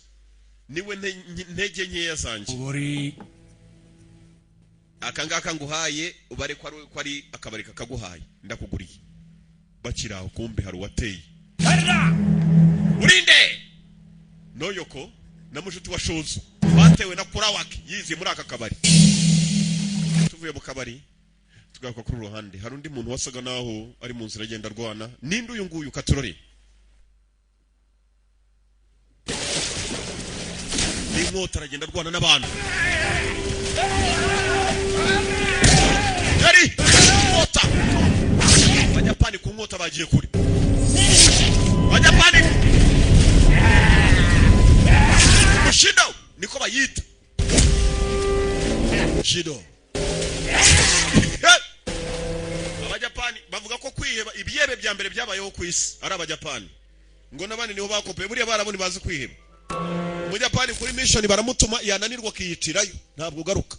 niwe ntege nkeya zanjye. Aka ngaka nguhaye ubare ko ari akabari kakaguhaye, ndakuguriye. Bakiri aho, kumbe hari uwateye. Urinde noyoko na mushuti wa Shozo batewe na Kurawaki yiziye muri aka kabari. Tuvuye mu kabari tugaruka kuri ruhande, hari undi muntu wasaga naho ari mu nzira agenda arwana. Ninde uyu nguyu? Katurore n'inkota, aragenda arwana n'abantu. Yari inkota. Abajapani ku nkota bagiye kure. Abajapani Bushido niko bayita, Bushido. Hey! Abajapani bavuga ko kwiheba, ibyebe bya mbere byabayeho ku isi ari Abajapani, ngo n'abandi niho bakopeye. Buriya barabona bazi kwiheba. Umujapani kuri mission baramutuma, yananirwa akiyicirayo. Ntabwo ugaruka,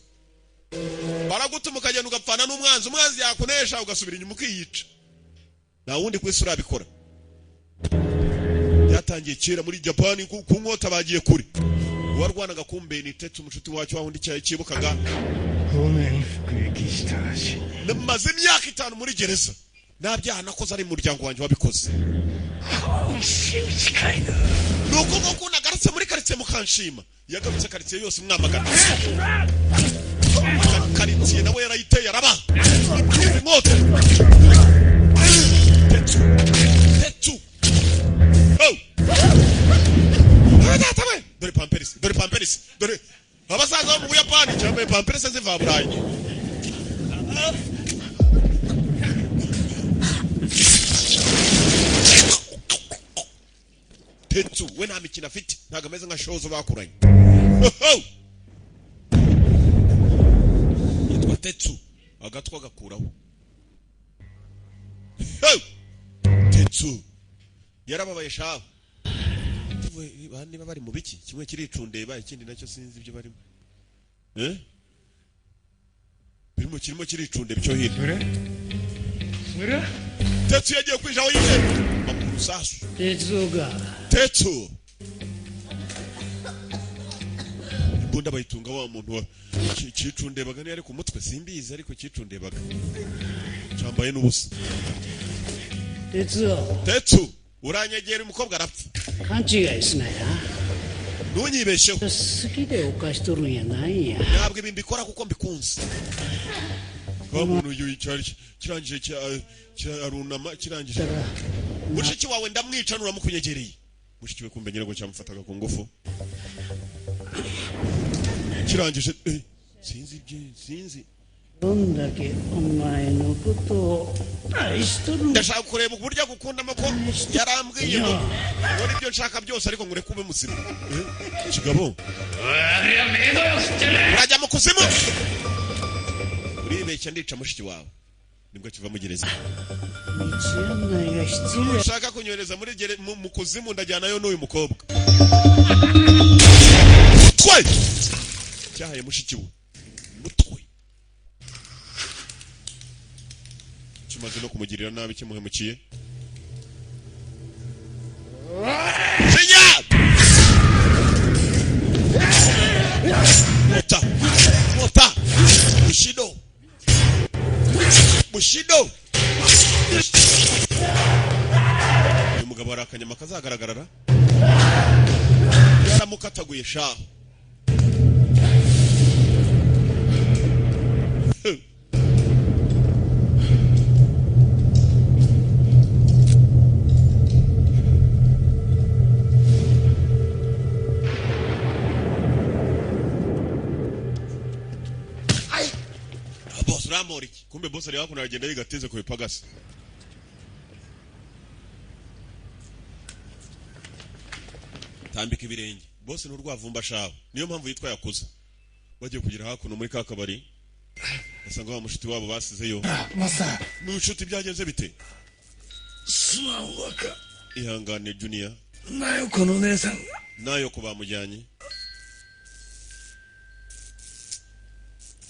baragutuma ukagenda ugapfana n'umwanzi, umwanzi yakunesha ugasubira inyuma ukiyica. Nta wundi ku isi urabikora. Byatangiye kera muri Japani. Ku nkota bagiye kure. Uwarwanaga kumbe ni Tetsu, umushuti wacu wa wundi cyibukaga. 5年服役したらしい。 Maze imyaka 5 muri gereza, nta byaha nakoze, ari muryango wanjye wabikoze. 近いな。 Ni uko nguko nagarutse muri karitsiye mukanshima. Yagarutse karitsiye yose mwamagana. Karitsiye nawe yarayiteye, araba inkota. Tetsu, Tetsu, oh! Ah, data we! Dore pamperisi, dore pamperisi, dore abasaza bo mu Buyapani cyambaye pamperisi ziva Burayi. Tetsu we nta mikino afite, ntabwo ameze nka Shozo bakuranye. Ho! Yitwa Tetsu, agatwa agakuraho. Ho! Tetsu yarababaye shaho. Niba bari mu biki, kimwe kiricundeba, ikindi nacyo sinzi ibyo barimo. Birimo, kirimo kiricundeba icyo hino. Tetsu yagiye kwinjira aho yinjiye bamuha urusasu. 鉄夫が Tetsu imbunda bayitunga wa muntu wa kicundebaga. Niyo ari ku mutwe simbizi, ariko kicundebaga cyambaye n'ubusa. 鉄夫。 Tetsu, uranyegera umukobwa arapfa. 勘違いすなや。 Ntunyibesheho. 好きで犯しとるんやないんや。 Ntabwo ibi mbikora kuko mbikunze. Wa muntu uyu cyari kirangije arunama kirangije. Mushiki wawe ndamwica nuramukunyegereye. Mushiki we kumbe nyirago cyamufataga ku ngufu. Kirangije sinzi ibye, sinzi. どんだけお前のことを愛しとるん。 Ndashaka kureba uburyo agukundamo, ko yarambwiye ngo nkore ibyo nshaka byose ariko ngo ureke ube muzima. Kigabo, urajya mu kuzimu, uribeshya, ndica mushiki wawe. Nibwo akiva mu gereza. 道案内が必要や。 Ushaka kunyohereza muri mu kuzimu, ndajyanayo n'uyu mukobwa. Mutwe cyahaye mushiki we, mutwe kimaze no kumugirira nabi, kimuhemukiye. Jinya mota mota, Bushido, Bushido. Uyu mugabo hari akanyama kazagaragarara, yaramukataguye shaho. Boss, uramora iki? Kumbe boss ari hakuno, aragenda yigateze ku bipagasi. Tambika ibirenge, boss ni urwavumba shaho, niyo mpamvu yitwa yakuza. Bagiye kugera hakuno muri ka kabari, basanga wa mushuti wabo basizeyo. マスター。 N'ubucuti byagenze bite? すまん若。 Ihangane, Junior. なよこの姉さん。 Nayo ko bamujyanye.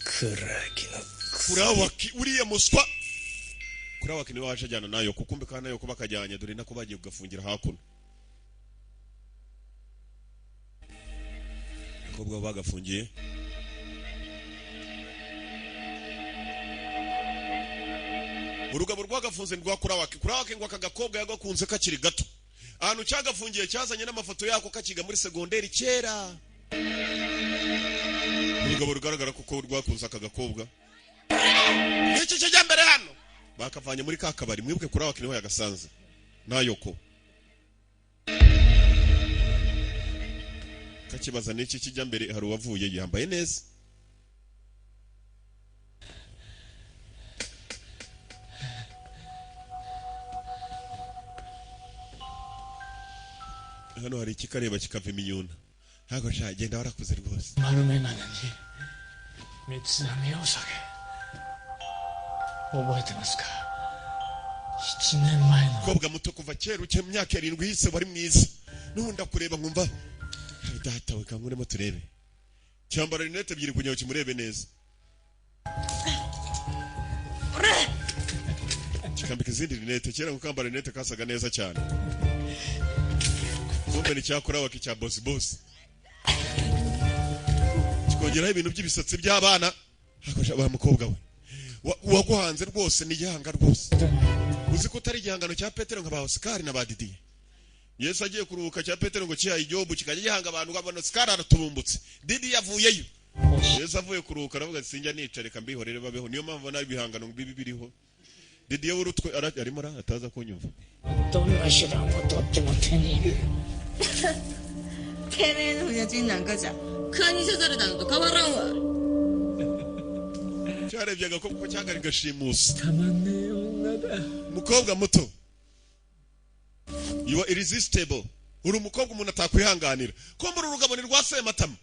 暗きの Kurawaki uriya muswa, Kurawaki niwe waje ajyana nayo, kukumbe kandi nayo kuba kajyanye, dore nako bagiye kugafungira hakuno. Abakobwa bagafungiye urugabo rwagafunze rwa Kurawaki. Kurawaki ngo aka gakobwa yagakunze kakiri gato, ahantu cyagafungiye cyazanye n'amafoto yako kakiga muri segonderi kera. Urugabo rugaragara kuko rwakunze aka gakobwa. Iki kijya mbere hano bakavanye muri ka kabari, mwibuke Kurawaki niho yagasanze nayoko kakibaza n'iki kijya mbere. Hari uwavuye yambaye neza. Hano hari ikikareba kikava iminyuna. Ntabwo sha genda warakuze rwose. 丸眼鏡に三つ編みお酒覚えてますか7年前の Mukobwa muto, kuva kera uke mu myaka 7 yise wari mwiza, n'ubu ndakureba nkumva data we. Kankuremo turebe, cyambara rinete ebyiri kugira ngo kimurebe neza, kikambika izindi rinete. Kera gukambara rinete kasaga neza cyane. Kumbe ni cyakora waki cya boss boss, kikongeraho ibintu by'ibisatsi by'abana. Hakosha wa mukobwa we, waguhanze rwose ni igihanga rwose. Uzi ko utari igihangano cya Petero nka ba Oscar na ba Didier. Yesu agiye kuruhuka cya Petero ngo kihaye igihugu kikajya gihanga abantu, ukabona Oscar aratubumbutse, Didier yavuyeyo. Yesu avuye kuruhuka aravuga ati sinjya nica, reka mbihorere babeho. Niyo mpamvu nabi ibihangano bibi biriho. Didier w'urutwe arimo ataza kunyumva. どんな手段をとっても手に入れる てめえの親父なんかじゃ蚊に刺されたのと変わらんわ。 Cyarebye agakobwa ko cyagari gashimusa. たまんねえ女だ。 Mukobwa muto, you are irresistible. Uri umukobwa umuntu atakwihanganira. Kumbura urugabo ni rwa Sematama.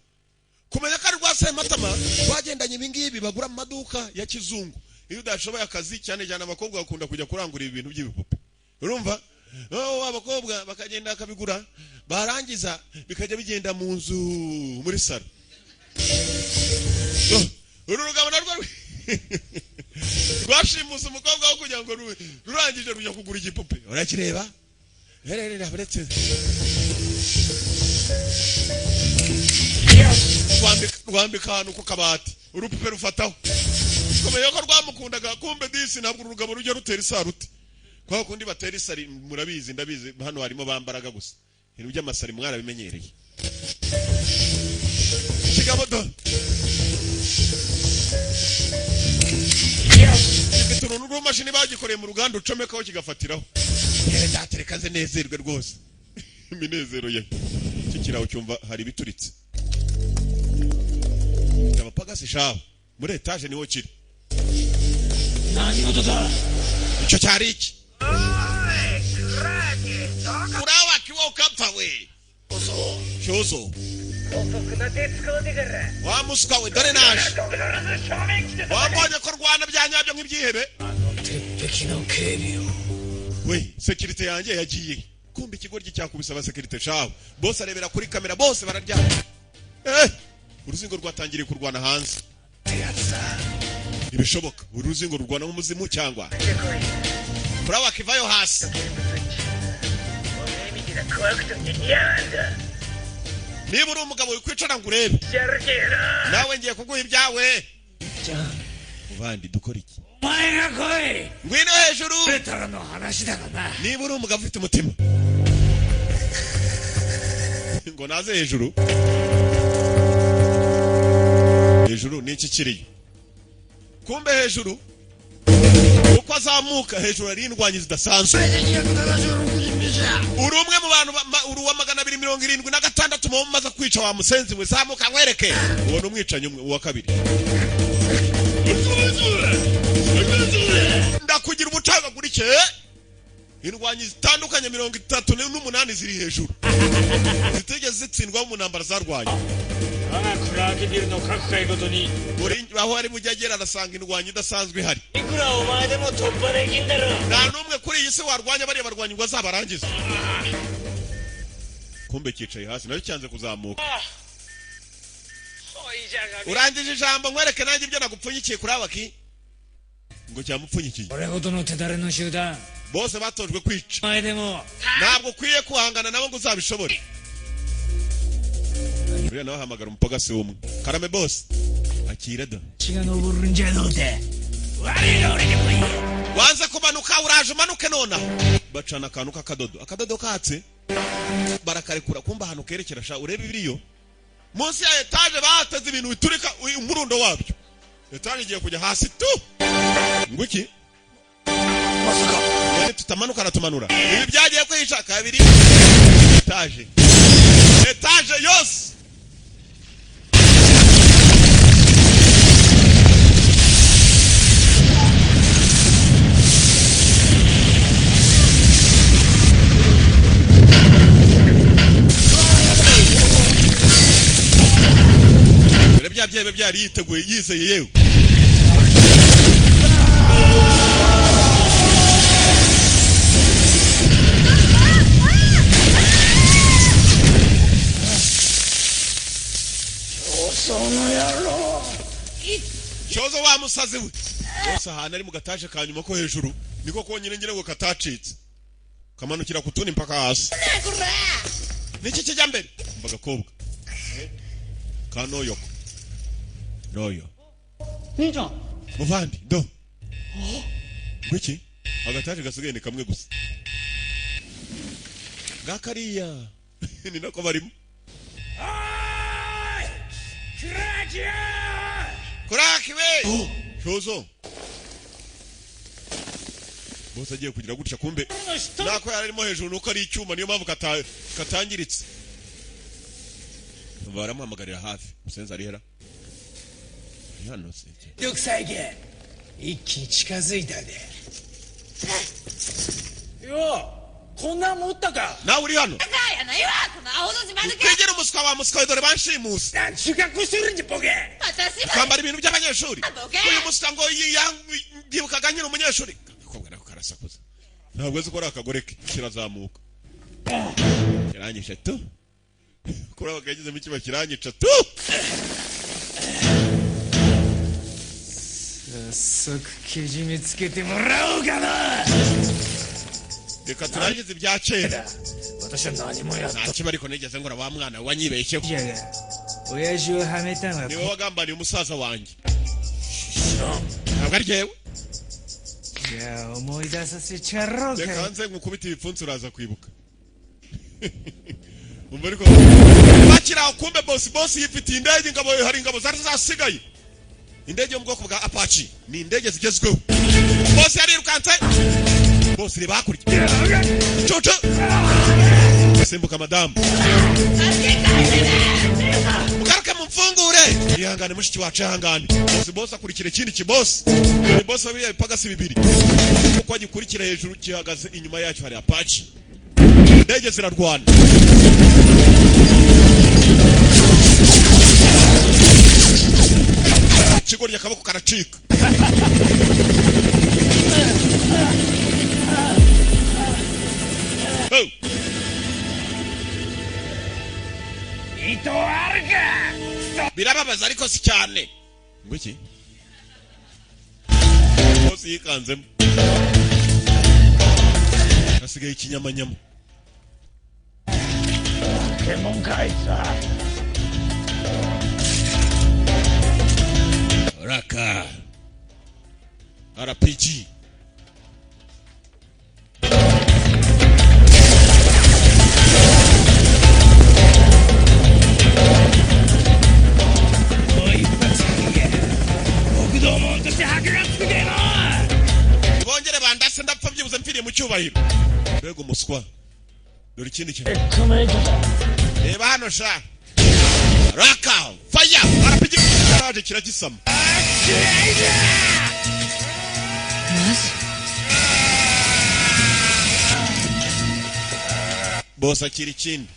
Kumenya ko ari rwa Sematama rwagendanye ibingibi bagura mu maduka ya kizungu. Iyo udashoboye akazi, cyane cyane abakobwa bakunda kujya kurangura ibintu by'ibipupe, urumva? Oh, abakobwa bakagenda bakabigura, barangiza bikajya bigenda mu nzu muri salo. Uru rugabo narwo rwashimuse umukobwa wo kugira ngo rurangije rujya kugura igipupe. Urakireba hererera buretse rwambika ahantu ku kabati, urupupe rufataho. Kumenya ko rwamukundaga, kumbe disi ntabwo urugabo rujya rutera isaruti kwa kundi batera isari. Murabizi, ndabizi, hano harimo bambaraga gusa ibintu by'amasari mwarabimenyereye. Kigabo do gifite uruntu rw'imashini bagikoreye mu ruganda, ucomekaho kigafatiraho. Yewe datereka ze nezerwe rwose iminezero ye. Iki kiraho cyumva hari ibituritse abapagasi shaho muri etaje niho kiri. Icyo cyari iki? Kurawaki wowe ukapfa we Shozo wa muswa we, dore naje wambonye ko rwana bya nyabyo nk'ibyihebe we. Sekirite yanjye yagiye. Kumbe ikigoryi cyakubise abasekirite shaho bose, arebera kuri kamera bose bararyama. Uruzingo rwatangiriye kurwana hanze. Ntibishoboka, uru ruzingo rurwana nk'umuzimu cyangwa Kurawaki vayo hasi. Niba uri umugabo wikwicara ngo urebe, nawe ngiye kuguha ibyawe. Muvandi dukora iki? Ngwino hejuru niba uri umugabo ufite umutima. Ngo naze hejuru. Hejuru ni iki kiriyo? Kumbe hejuru uko azamuka hejuru hari indwanyi zidasanzwe. Uri umwe mu bantu uri uwa 276 mu maze kwica wa musenzi we, zamuka nkwereke. Uwo ni umwicanyi umwe, uwa kabiri ndakugira ubucagagurike. Indwanyi zitandukanye 38 ziri hejuru zitigeze zitsindwa mu ntambara zarwanye. Buri aho ari bujya agera arasanga indwanyi idasanzwe ihari. Nta n'umwe kuri iyi si warwanya bariya barwanyi ngo azabarangize. Kumbe cyicaye hasi nayo cyanze kuzamuka. Urangije ijambo nkwereke nanjye ibyo nagupfunyikiye kuri abaki. Ngo cyamupfunyikiye. 俺ほどの手だれの集団 Bose batojwe kwica. 前でも Ntabwo ukwiye guhangana nabo ngo uzabishobore. Uriya nawe ahamagara umupagasi w'umwe. Karame boss, akira da. 血が昇るんじゃのうて悪いが俺でもいい。 Wanze kumanuka, uraje umanuke nonaha. Bacana akantu k'akadodo, akadodo katse barakarekura. Kumba ahantu kerekera sha, urebe ibiriyo munsi ya etaje bateze ibintu biturika. Umurundo wabyo, etaje igiye kujya hasi tu. Ngo iki none tutamanuka, aratumanura. Ibi byagiye kwihisha kabiri etaje, etaje yose. Dore bya byebe byari yiteguye, yizeye yewe. その野郎。 Cyozo wa musazi we bose, ahantu ari mu gataje ka nyuma ko hejuru niko konyine ngira ngo katacitse, kamanukira ku tundi mpaka hasi. Niki kijya mbere? Mba agakobwa ka noyoko noyo. 兄ちゃん。 Muvandi do ngwiki, agataje gasigaye ni kamwe gusa ngakariya, ni nako barimo. クラキや。 Kuraki we cyozo bose agiye kugira gutya, kumbe nako yari arimo hejuru nuko ari icyuma, niyo mpamvu katangiritse. Baramuhamagarira hafi. Musenzi arihera ari hano se? 独裁権一気に近づいたでよ。うこんなん持ったか。 Nawe uri hano? やないわこのアホの自慢抜け。 Twigire umuswa wa muswa we, dore banshimuse. なんちゅう格好してるんじゃボケ。 私は Kwambara ibintu by'abanyeshuri. Aboge. Uyu muswa ngo yibukaga nkiri umunyeshuri. Agakobwa nako karasakuza, ntabwo azi ko ari akagore ke. Kirazamuka kiranyishe tu, kuraba kagezemo ikiba kiranyica tu. 早速けじめつけてもらおうかな。 Reka turangize ibya kera. 私は何もやっ Nta kiba ariko nigeze ngora wa mwana we, wanyibeshyeho. いやいや、親父をはめたのは Niwe wagambaniye umusaza wanjye, ntabwo ari jyewe. いや、思い出させちゃろうか。 Reka nze nkukubite ibipfunsi, uraza kwibuka. Umva ariko bakiri aho, kumbe bosi bosi yifitiye indege. Ingabo, hari ingabo zari zasigaye, indege yo mu bwoko bwa Apache, ni indege zigezweho. Bosi yarirukanse. Bosi reba hakurya, cucu simbuka. Madamu, mugaruke mumfungure. Ihangane mushiki wacu, ihangane. Bosi bosi akurikira ikindi kibosi. Dore bosi wa biriya bipagasi bibiri kuko agikurikira hejuru gihagaze, inyuma yacyo hari Apache, indege zirarwana. Ikigoryi akaboko karacika. Oh! 伊藤あるか。 Birababaza ariko si cyane. Ngo iki bose yikanzemo, hasigaye ikinyamanyama. 検問かあいつは。 Raka RPG. もう一発食いや極道門として箔がつくけの。 Bongere bandase, ndapfa byibuze mpfiriye mu cyubahiro. Mbega umuswa! Dore ikindi kintu. クメイトだ。 Reba hano sha, raka fire RPG yaraje kiragisama. マジ。 Bose akira ikindi.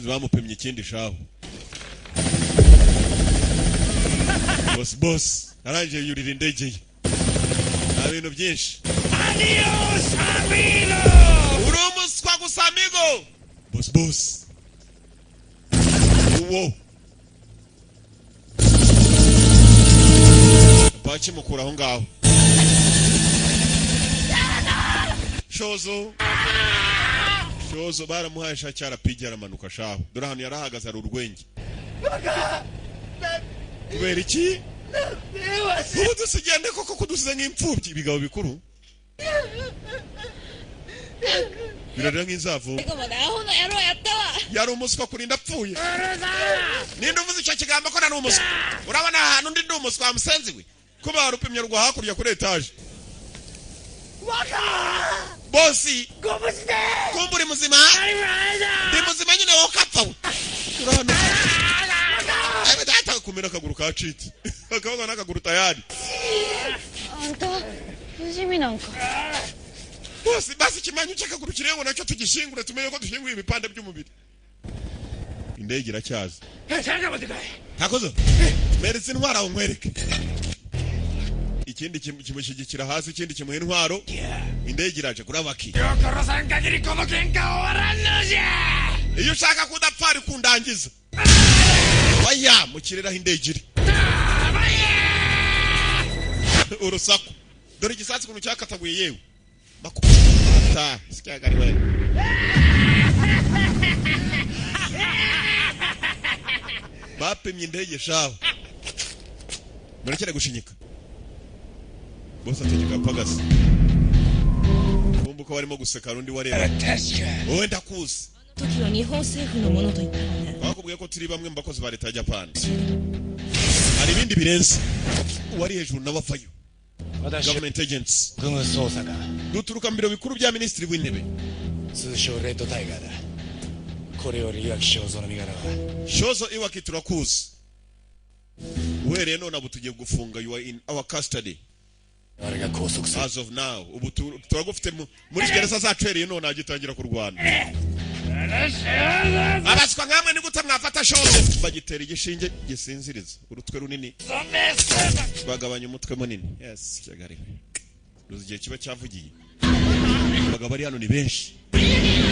Bamupimye ikindi shahu. Bosi bosi arangije yurira indege ye, nta bintu byinshi. Adios, amigo! Uri umuswa gusa, amigo. Bosi bosi. Nguwo bakimukura aho ngaho. Shozo, Shozo baramuhaye sha, cyarapigi aramanuka shaho. Dore ahantu yarahagaze hari urwenge. Kubera iki ubu dusigende koko kudusize nk'imfubyi? Ibigabo bikuru birarira nk'inzavu. 最後までアホの野郎やったわ。 Yari umuswa kurinda apfuye. Ninde uvuze icyo kigambo ko nari umuswa? Urabona ahantu ndi umuswa wa musenzi we? Kuba warupimye rwa hakurya kuri etaje. Bosi, kumba uri muzima? Ndi muzima nyine, wowe ukapfa we. Urahano. Abe data, kumena akaguru kacitse, akaboko n'akaguru tayari. あんた不死身なんか。 Bose basi ikimanyu cy'akaguru kirengo nacyo tugishingure, tumenye ko dushinguye ibipande by'umubiri. Indege iracyaza. Ntakozo meretse intwaro aho nkwereke. Ikindi kimushyigikira hasi, ikindi kimuha intwaro. Indege iraje kurabaki. 殺さん限りこの喧嘩終わらんのじゃ。 Iyo ushaka kudapfa ari kundangiza waya mu kirere aho indege iri. Urusaku, dore igisasu ukuntu cyakataguye. Yewe makubita sikyagariwe. Bapimye indege shaho, murekere gushinyika. Bose ategeka pagasi kumva uko barimo guseka. Hari undi wareba. Wowe ndakuzi. 時は日本政府のものと言ったわね。 Bakubwiye ko turi bamwe mu bakozi ba leta ya Japan. Hari ibindi birenze. Uwari hejuru nawe avayo. Government agents. 軍務捜査官。 Duturuka mu biro bikuru bya minisitiri w'intebe. 通称レッドタイガーだ。これより岩木正蔵の身柄は Shozo Iwaki, turakuzi. Uhereye none ubu tugiye gufunga. You are in our custody. 我が拘束する。 As of now, ubu turagufite muri gereza zacu. Uhereye none agitangira kurwana. Abaswa nkamwe ni gute mwafata Shozo? Bagitera igishinge gisinziriza urutwe runini, bagabanya umutwe munini. Yes, cyagariwe ruzi igihe kiba cyavugiye. Abagabo bari hano ni benshi,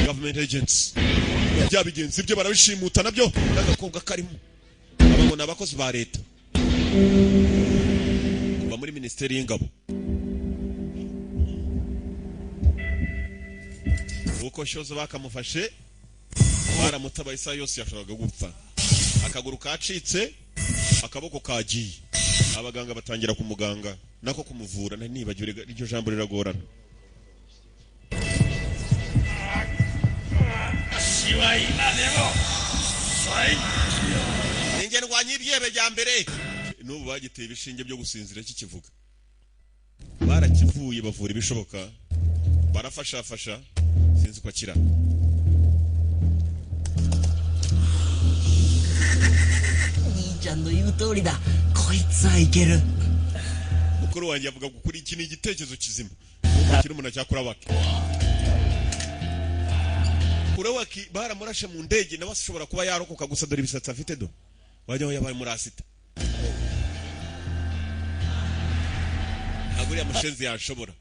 government agents. Bya bigenzi bye barabishimuta nabyo n'agakobwa karimo. Aba ngo ni abakozi ba leta kuva muri minisiteri y'ingabo. Uko Shozo bakamufashe baramutabaye, isaha yose yashoboraga gupfa. Akaguru kacitse, akaboko kagiye. Abaganga batangira kumuganga nako kumuvura. Nari nibagiwe iryo jambo riragorana. 私は今でも最 Ninjye ndwanya ibyebe bya mbere. N'ubu bagiteye ibishinge byo gusinzira kikivuga. Barakivuye, bavura ibishoboka, barafashafasha, sinzi uko akira. 兄ちゃんの言う通りだ。こいつはいける。 Mukuru wanjye avuga ko kuri iki ni igitekerezo kizima. Kuko kiri umuntu cyakora wake Kurawaki baramurashe mu ndege, nawe ashobora kuba yarokoka. Gusa dore ibisatsi afite, do wajya aho yabaye murasita. Ntabwo uriya mushenzi yashobora.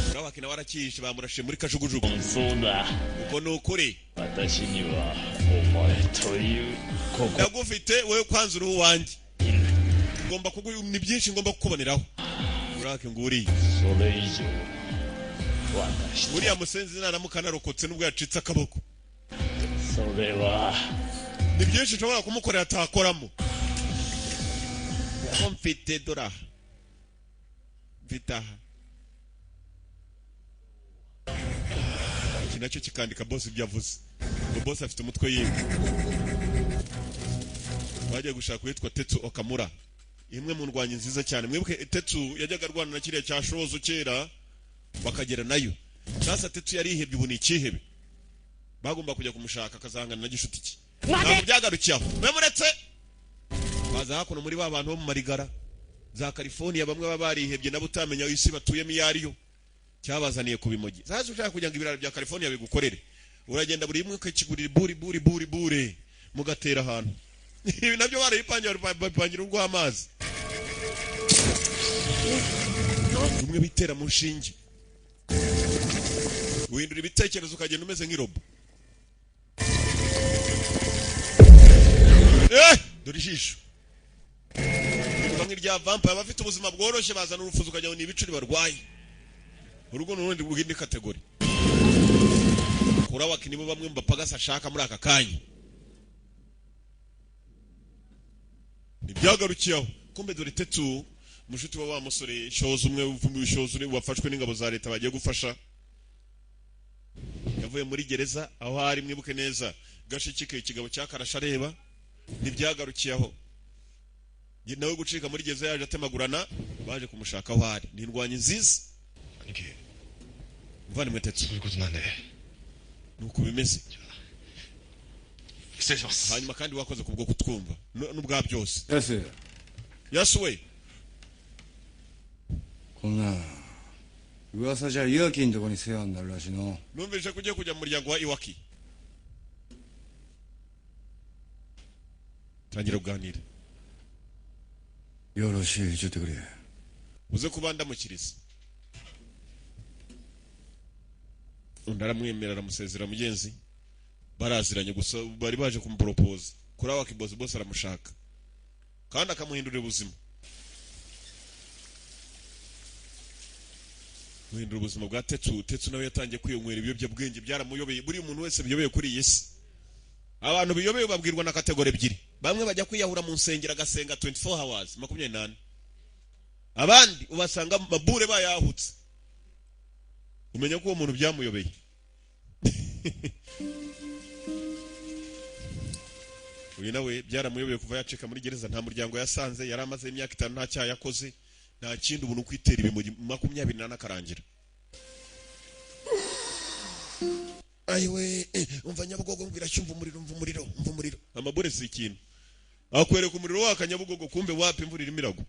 Kurawaki nawe arakihishe, bamurashe muri kajugujugu. そうだ。 Uko ni ukuri. 私にはお前というここ Ndagufite wowe, kwanza uri uwanjye. Ngomba kugu ni byinshi ngomba kukuboneraho. Kurawaki nguriye. それ以上私 Uriya musenzi naramuka narokotse nubwo yacitse akaboko, それは ni byinshi nshobora kumukorera atakoramo. Ko mfite dore aha, mfite aha. Iki nacyo kikandika boss ibyo avuze, ngo boss afite umutwe yiwe. Bagiye gushaka uwitwa Tetsu Okamura, imwe mu ndwanyi nziza cyane. Mwibuke Tetsu yajyaga arwana na kiriya cya Shozo kera, bakagera nayo. Sasa Tetsu yarihebye, ubu ni ikihebe. Bagomba kujya kumushaka akazahangana na gishuti cye. Ntabwo byagarukiye aho, mwe muretse baza hakuno muri ba bantu bo mu marigara za California, bamwe baba barihebye nabo utamenya isi batuyemo iyo ariyo. Cyabazaniye ku bimogi. Sasa ushaka kugira ngo ibiraro bya California bigukorere, uragenda buri imwe ukakigurira buri buri buri buri, mugatera ahantu. Ibi nabyo barabipangira, babipangira urw'amazi. Umwe bitera mu nshinge, guhindura ibitekerezo, ukagenda umeze nk'irobo. Dore ijisho rivuga nk'irya vampire. Abafite ubuzima bworoshye bazana urufuzo ukajya ngo ni ibicuri barwaye. Urugo ni urundi rw'indi category. Kurawaki nibo bamwe mu bapagasi ashaka muri aka kanya. Ntibyagarukiye aho, kumbe dore Tetsu, mushuti wa wa musore Shoza, umwe Shoza uri wafashwe n'ingabo za leta bagiye gufasha, yavuye muri gereza aho ari. Mwibuke neza gashiki ke, ikigabo cyakarashe areba. Ntibyagarukiye aho, nawe gucika muri gereza yaje atemagurana, baje kumushaka aho ari. Ni indwanyi nziza, muvandimwe Tetsu. Nuko bimeze. Hanyuma kandi wakoze kubwo kutwumva n'ubwa byose. ヤス。 Yasuwe. こんな噂じゃ岩城んとこに世話になるらしいの。 Numvise ko ugiye kujya mu muryango wa Iwaki. Tangira kuganira. よろしゅうちょってくれ。 Uze kuba ndamukiriza. Undi aramwemerera, aramusezera. Mugenzi baraziranye, gusa bari baje kumuporopoza kuri Awaki. Bosi bose aramushaka kandi akamuhindurira ubuzima, guhindura ubuzima bwa Tetsu. Tetsu nawe yatangiye kwiyonywera ibiyobyabwenge, byaramuyobeye. Buri muntu wese biyobeye kuri iyi si, abantu biyobeye babwirwa na category ebyiri: bamwe bajya kwiyahura mu nsengero, agasenga 24 hours, 24, abandi ubasanga mu mabure bayahutse. Umenya ko uwo muntu byamuyobeye. Uyu nawe byaramuyobeye kuva yacika muri gereza. Nta muryango yasanze, yari amaze imyaka 5 nta cyaha yakoze, nta kindi, ubuntu kwitera ibimogi 24 akarangira. Ayiwe, umva Nyabugogo, mbwira cyumva umuriro, umva umuriro, umva umuriro. Amabure si ikintu, akwereka umuriro waka Nyabugogo, kumbe wapi, imvura irimo iragwa.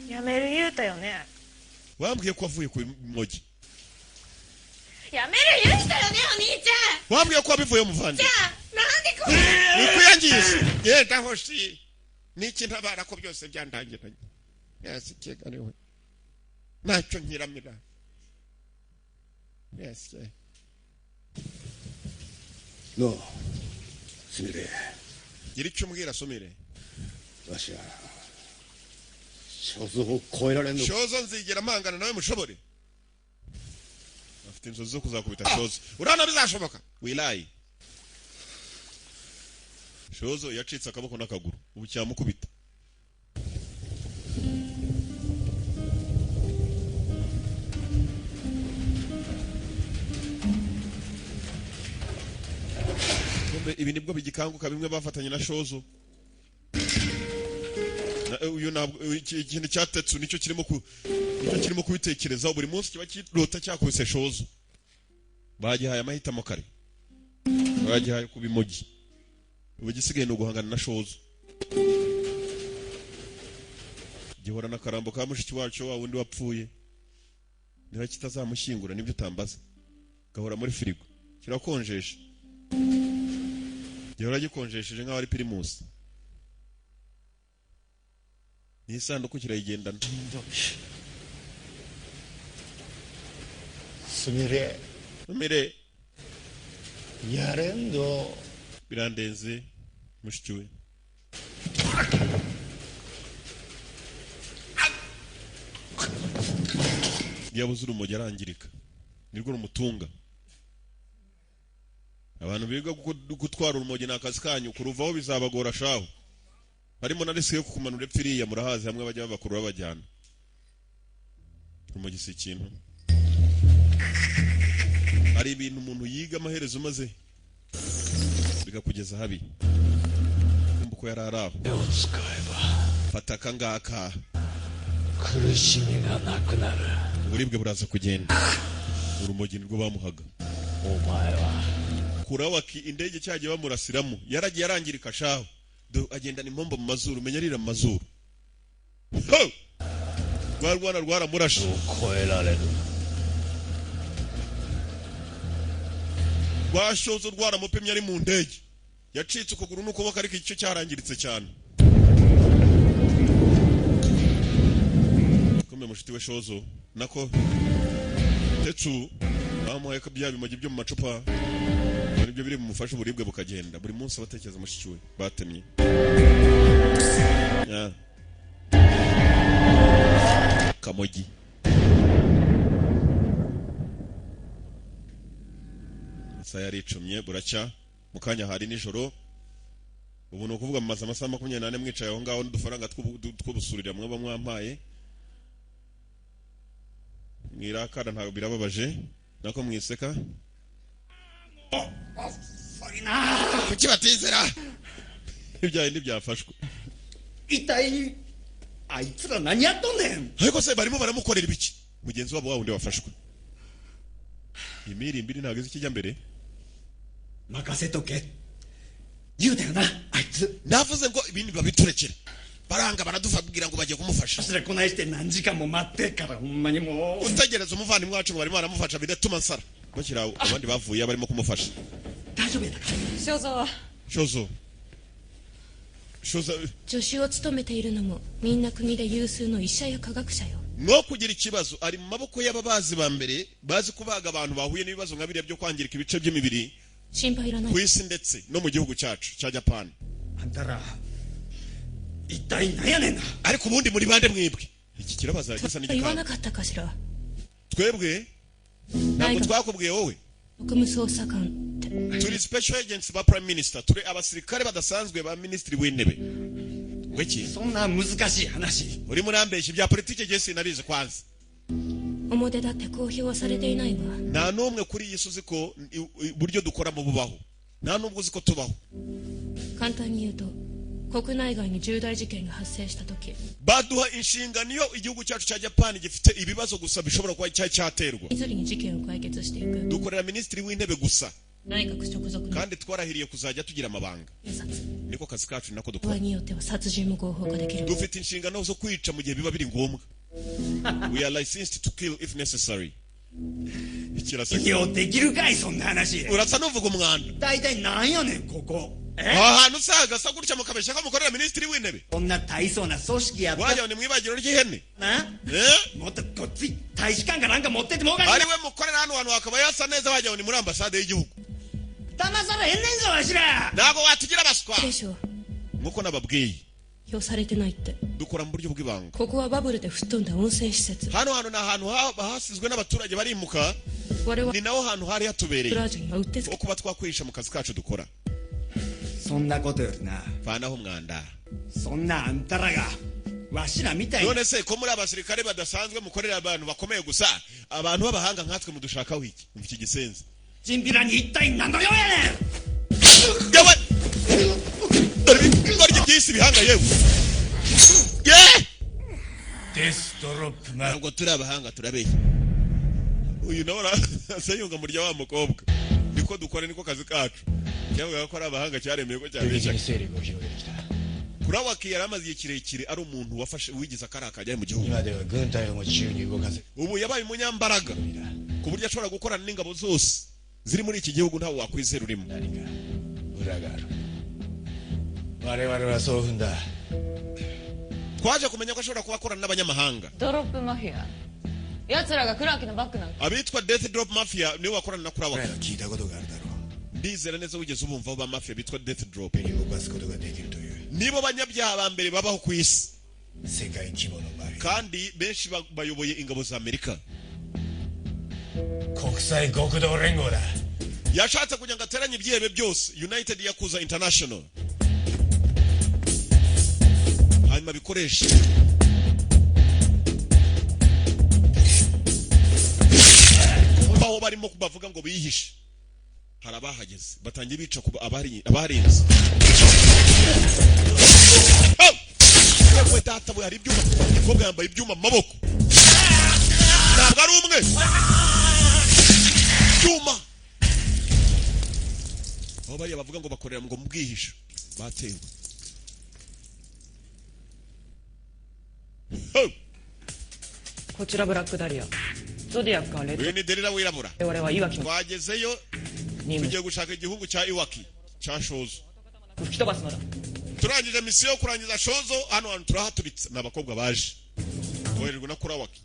やめる言うたよね。 Wambwiye ko wavuye ku mogi. やめる言うたよね、お兄ちゃん。 Wambwiye ko wabivuye, muvandi. じゃあなんでこんな。 Ukwiyangiza yenda hoshi niki ntabara ko byose byandangiranye. Yasi kigariwe, ntacyo nkiramira, yasi. なあすみれ。 Gira icyo umbwira, Sumire. わしは肖像を超えられんの。 Shozo nzigera mpangana nawe mushobore? Afite inzozi zo kuzakubita Shozo. Urabona bizashoboka? Wilayi Shozo yacitse akaboko n'akaguru, ubu cyamukubita. Kumbe ibi nibwo bigikanguka, bimwe bafatanye na Shozo. Uyu ntabwo ikintu cyatetsu nicyo kirimo kubitekerezaho buri munsi, kiba kirota cyakubise Shozo. Bagihaye amahitamo kare, bagihaye kuba imogi, ubu igisigaye ni uguhangana na Shozo. Gihora n'akarambo ka mushiki wacu wa wundi wapfuye, niba kitazamushyingura nibyo utambaza. Gahora muri firigo kirakonjesha, gihora gikonjesheje nk'aho ari Primus, ni isanduku kirayigendana. すみれ。 Sumire. やれんど。 Birandenze, mushiki we. Yabuze urumogi arangirika, nirwo rumutunga. Abantu biga gutwara urumogi ni akazi kanyu, kuruvaho bizabagora shaho, harimo na risk yo kukumanura epfo iriya murahazi hamwe bajya babakurura babajyana. Urumogi si ikintu. Hari ibintu umuntu yiga amaherezo maze bikakugeza habi. Kumva uko yari ari aho, fata aka ngaka, 苦しみがなくなる。 Uburibwe buraza kugenda. Urumogi nirwo bamuhaga. お前は Kurawaki indege cyagiye bamurasiramo yaragiye arangirika shaho. Do agendana impombo mu mazuru, menya arira mu mazuru. Ho! Rwa rwana rwaramurashe. 超えられる。 Rwa Shozo rwaramupimye ari mu ndege, yacitse ukuguru n'ukuboko, ariko igice cyarangiritse cyane. Kumbe mushuti we Shozo Nako Tetsu bamuhaye ko bya bimogi byo mu macupa nibyo biri bumufasha uburibwe bukagenda. Buri munsi abatekereza mushiki we batemye. Ya. Kamogi. Isaha yaricumye buracya mu kanya hari nijoro. Ubu ni ukuvuga mumaze amasaha 24 mwicaye aho ngaho n'udufaranga tw'ubusurira mwaba mwampaye. Mwirakara ntabwo birababaje nako mwiseka. Kuki batizera ibyaye ntibyafashwe. 一体あいつら何やっとんねん。 Ariko se barimo baramukorera ibiki mugenzi wabo wundi wafashwe? Imiri mbiri ntabwo izi ikijya mbere. 任せとけ言うたよなあいつ。 Navuze ngo ibindi babiturekere. Baranga baradufabwira ngo bagiye kumufasha. それこないして何時間も待ってからほんまにもう。 Utegereza umuvandimwe wacu ngo barimo baramufasha biratuma nsara. Bakira abandi bavuye barimo kumufasha. 大丈夫やったか。正蔵は Shozo. Shozo. 助手を務めているのもみんな国で有数の医者や科学者よ。 Mwo kugira ikibazo ari mu maboko y'ababazi ba mbere bazi kubaga abantu bahuye n'ibibazo nka biriya byo kwangirika ibice by'imibiri 心配いらない ku isi ndetse no mu gihugu cyacu cya Japan. あんたら一体何やねんな。 Ariko ubundi muri bande mwebwe? Iki kirabaza gisa 言わ n'igikanga. なかったかしら。 Twebwe 内 ntabwo 閣 twakubwiye wowe. 国務捜査官。 Turi special agents ba prime minister, turi abasirikare badasanzwe ba minisitiri w'intebe. Ngwiki? そんな難しい話。 Uri murambeshya ibya politike je sinabizi kwanza. 表立って公表はされていないわ。 Nta n'umwe kuri iyi si uzi ko uburyo dukoramo bubaho. Nta n'ubwo uzi ko tubaho. 簡単に言うと国内外に重大事件が発生した時、 Baduha inshingano iyo igihugu cyacu cya Japan gifite ibibazo gusa bishobora kuba cyaterwa. いずれに事件を解決していく Dukorera minisitiri w'intebe gusa 内閣直属の kandi twarahiriye kuzajya tugira amabanga. 警察。 Niko kazi kacu nako 場 dukora. 合によっては殺人も合法化できる。 Dufite inshingano zo kwica mu gihe biba biri ngombwa. We are licensed to kill if necessary. 信用できるかいそんな話。 Urasa n'uvuga umwanda. 大体なんやねんここ。 Aha hantu usaga asa gutya mukabeshya ko mukorera minisitiri w'intebe. こんな大層な組織やった Wajya ni mu ibagiro ry'ihene. な。もっとこっち大使館かなんか持ってってもおかしい。 Ari we mukorera hano hantu hakaba yasa neza wajya ni muri ambasade y'igihugu. 騙されへんねんぞわしら。 Ntabwo watugira abaswa. でしょう。 Nkuko nababwiye 表されてないって。 dukora mu buryo bw'ibanga. ここはバブルで吹っ飛んだ温泉施設。 Hano hantu ni ahantu hasizwe n'abaturage barimuka. 我々 Ni naho hantu hari hatubereye プラージュにはうってつけ ho kuba twakwihisha mu kazi kacu dukora. そんなことよりな。 Vanaho umwanda. そんなあんたらがわしらみたいに。 None se ko muri abasirikare badasanzwe mukorera abantu bakomeye gusa, abantu b'abahanga nkatwe mudushakaho iki? Umva iki gisenzi. チンピラに一体何の用やねん。 Yewe! Dore ibigoryi by'isi bihanga yewe. Ye! デスドロップマ Ntabwo turi abahanga turabeshya. Uyu nawe arasa yunga mu rya wa mukobwa. Niko dukora niko kazi kacu. Cyavuga ko ari abahanga cyaremeye ko 急激 cyabeshya. に勢力を広げてきた。 Kurawaki yari amaze igihe kirekire ari umuntu wafashe wigize akari akajya mu gihugu. 今では軍隊をも自由に動かせ Ubu yabaye umunyambaraga ku buryo ashobora gukorana n'ingabo zose ziri muri iki gihugu ntawe wakwizera urimo. 何か裏がある。我々はそう踏んだ。 Twaje kumenya ko ashobora kuba akorana n'abanyamahanga. ドロップマフィア奴らがクラーキのバックなんか。 Abitwa Death Drop Mafia niwe wakorana na Kurawaki. 聞いたことがあるだろう。 Ndizera neza wigeze ubumva ba mafia bitwa Death Drop. 手に動かすことができるという Nibo banyabyaha ba mbere babaho ku isi. 世界規模のマフィ Kandi benshi bayoboye ingabo za Amerika. ア。国際極道連合だ。 Yashatse kugira ngo ateranye ibyihebe byose United Yakuza International. Hanyuma bikoreshe aho barimo bavuga ngo bihishe. Hari abahageze batangiye bica ku abarinze. Oh! Yewe data we hari ibyuma. Umukobwa yambaye ibyuma mu maboko. Ntabwo ari umwe. Byuma. Aho bariya bavuga ngo bakorera ngo mu bwihisho batewe. Oh! こちらブラックダリアゾディアックはレッド Uyu ni Derira wirabura. 我々はいわきの Twagezeyo tugiye gushaka igihugu cya Iwaki cya Shozo. 吹き飛ばすのだ。 Turangije misiyo yo kurangiza Shozo hano hantu turahaturitse ni abakobwa baje. Boherejwe na Kurawaki.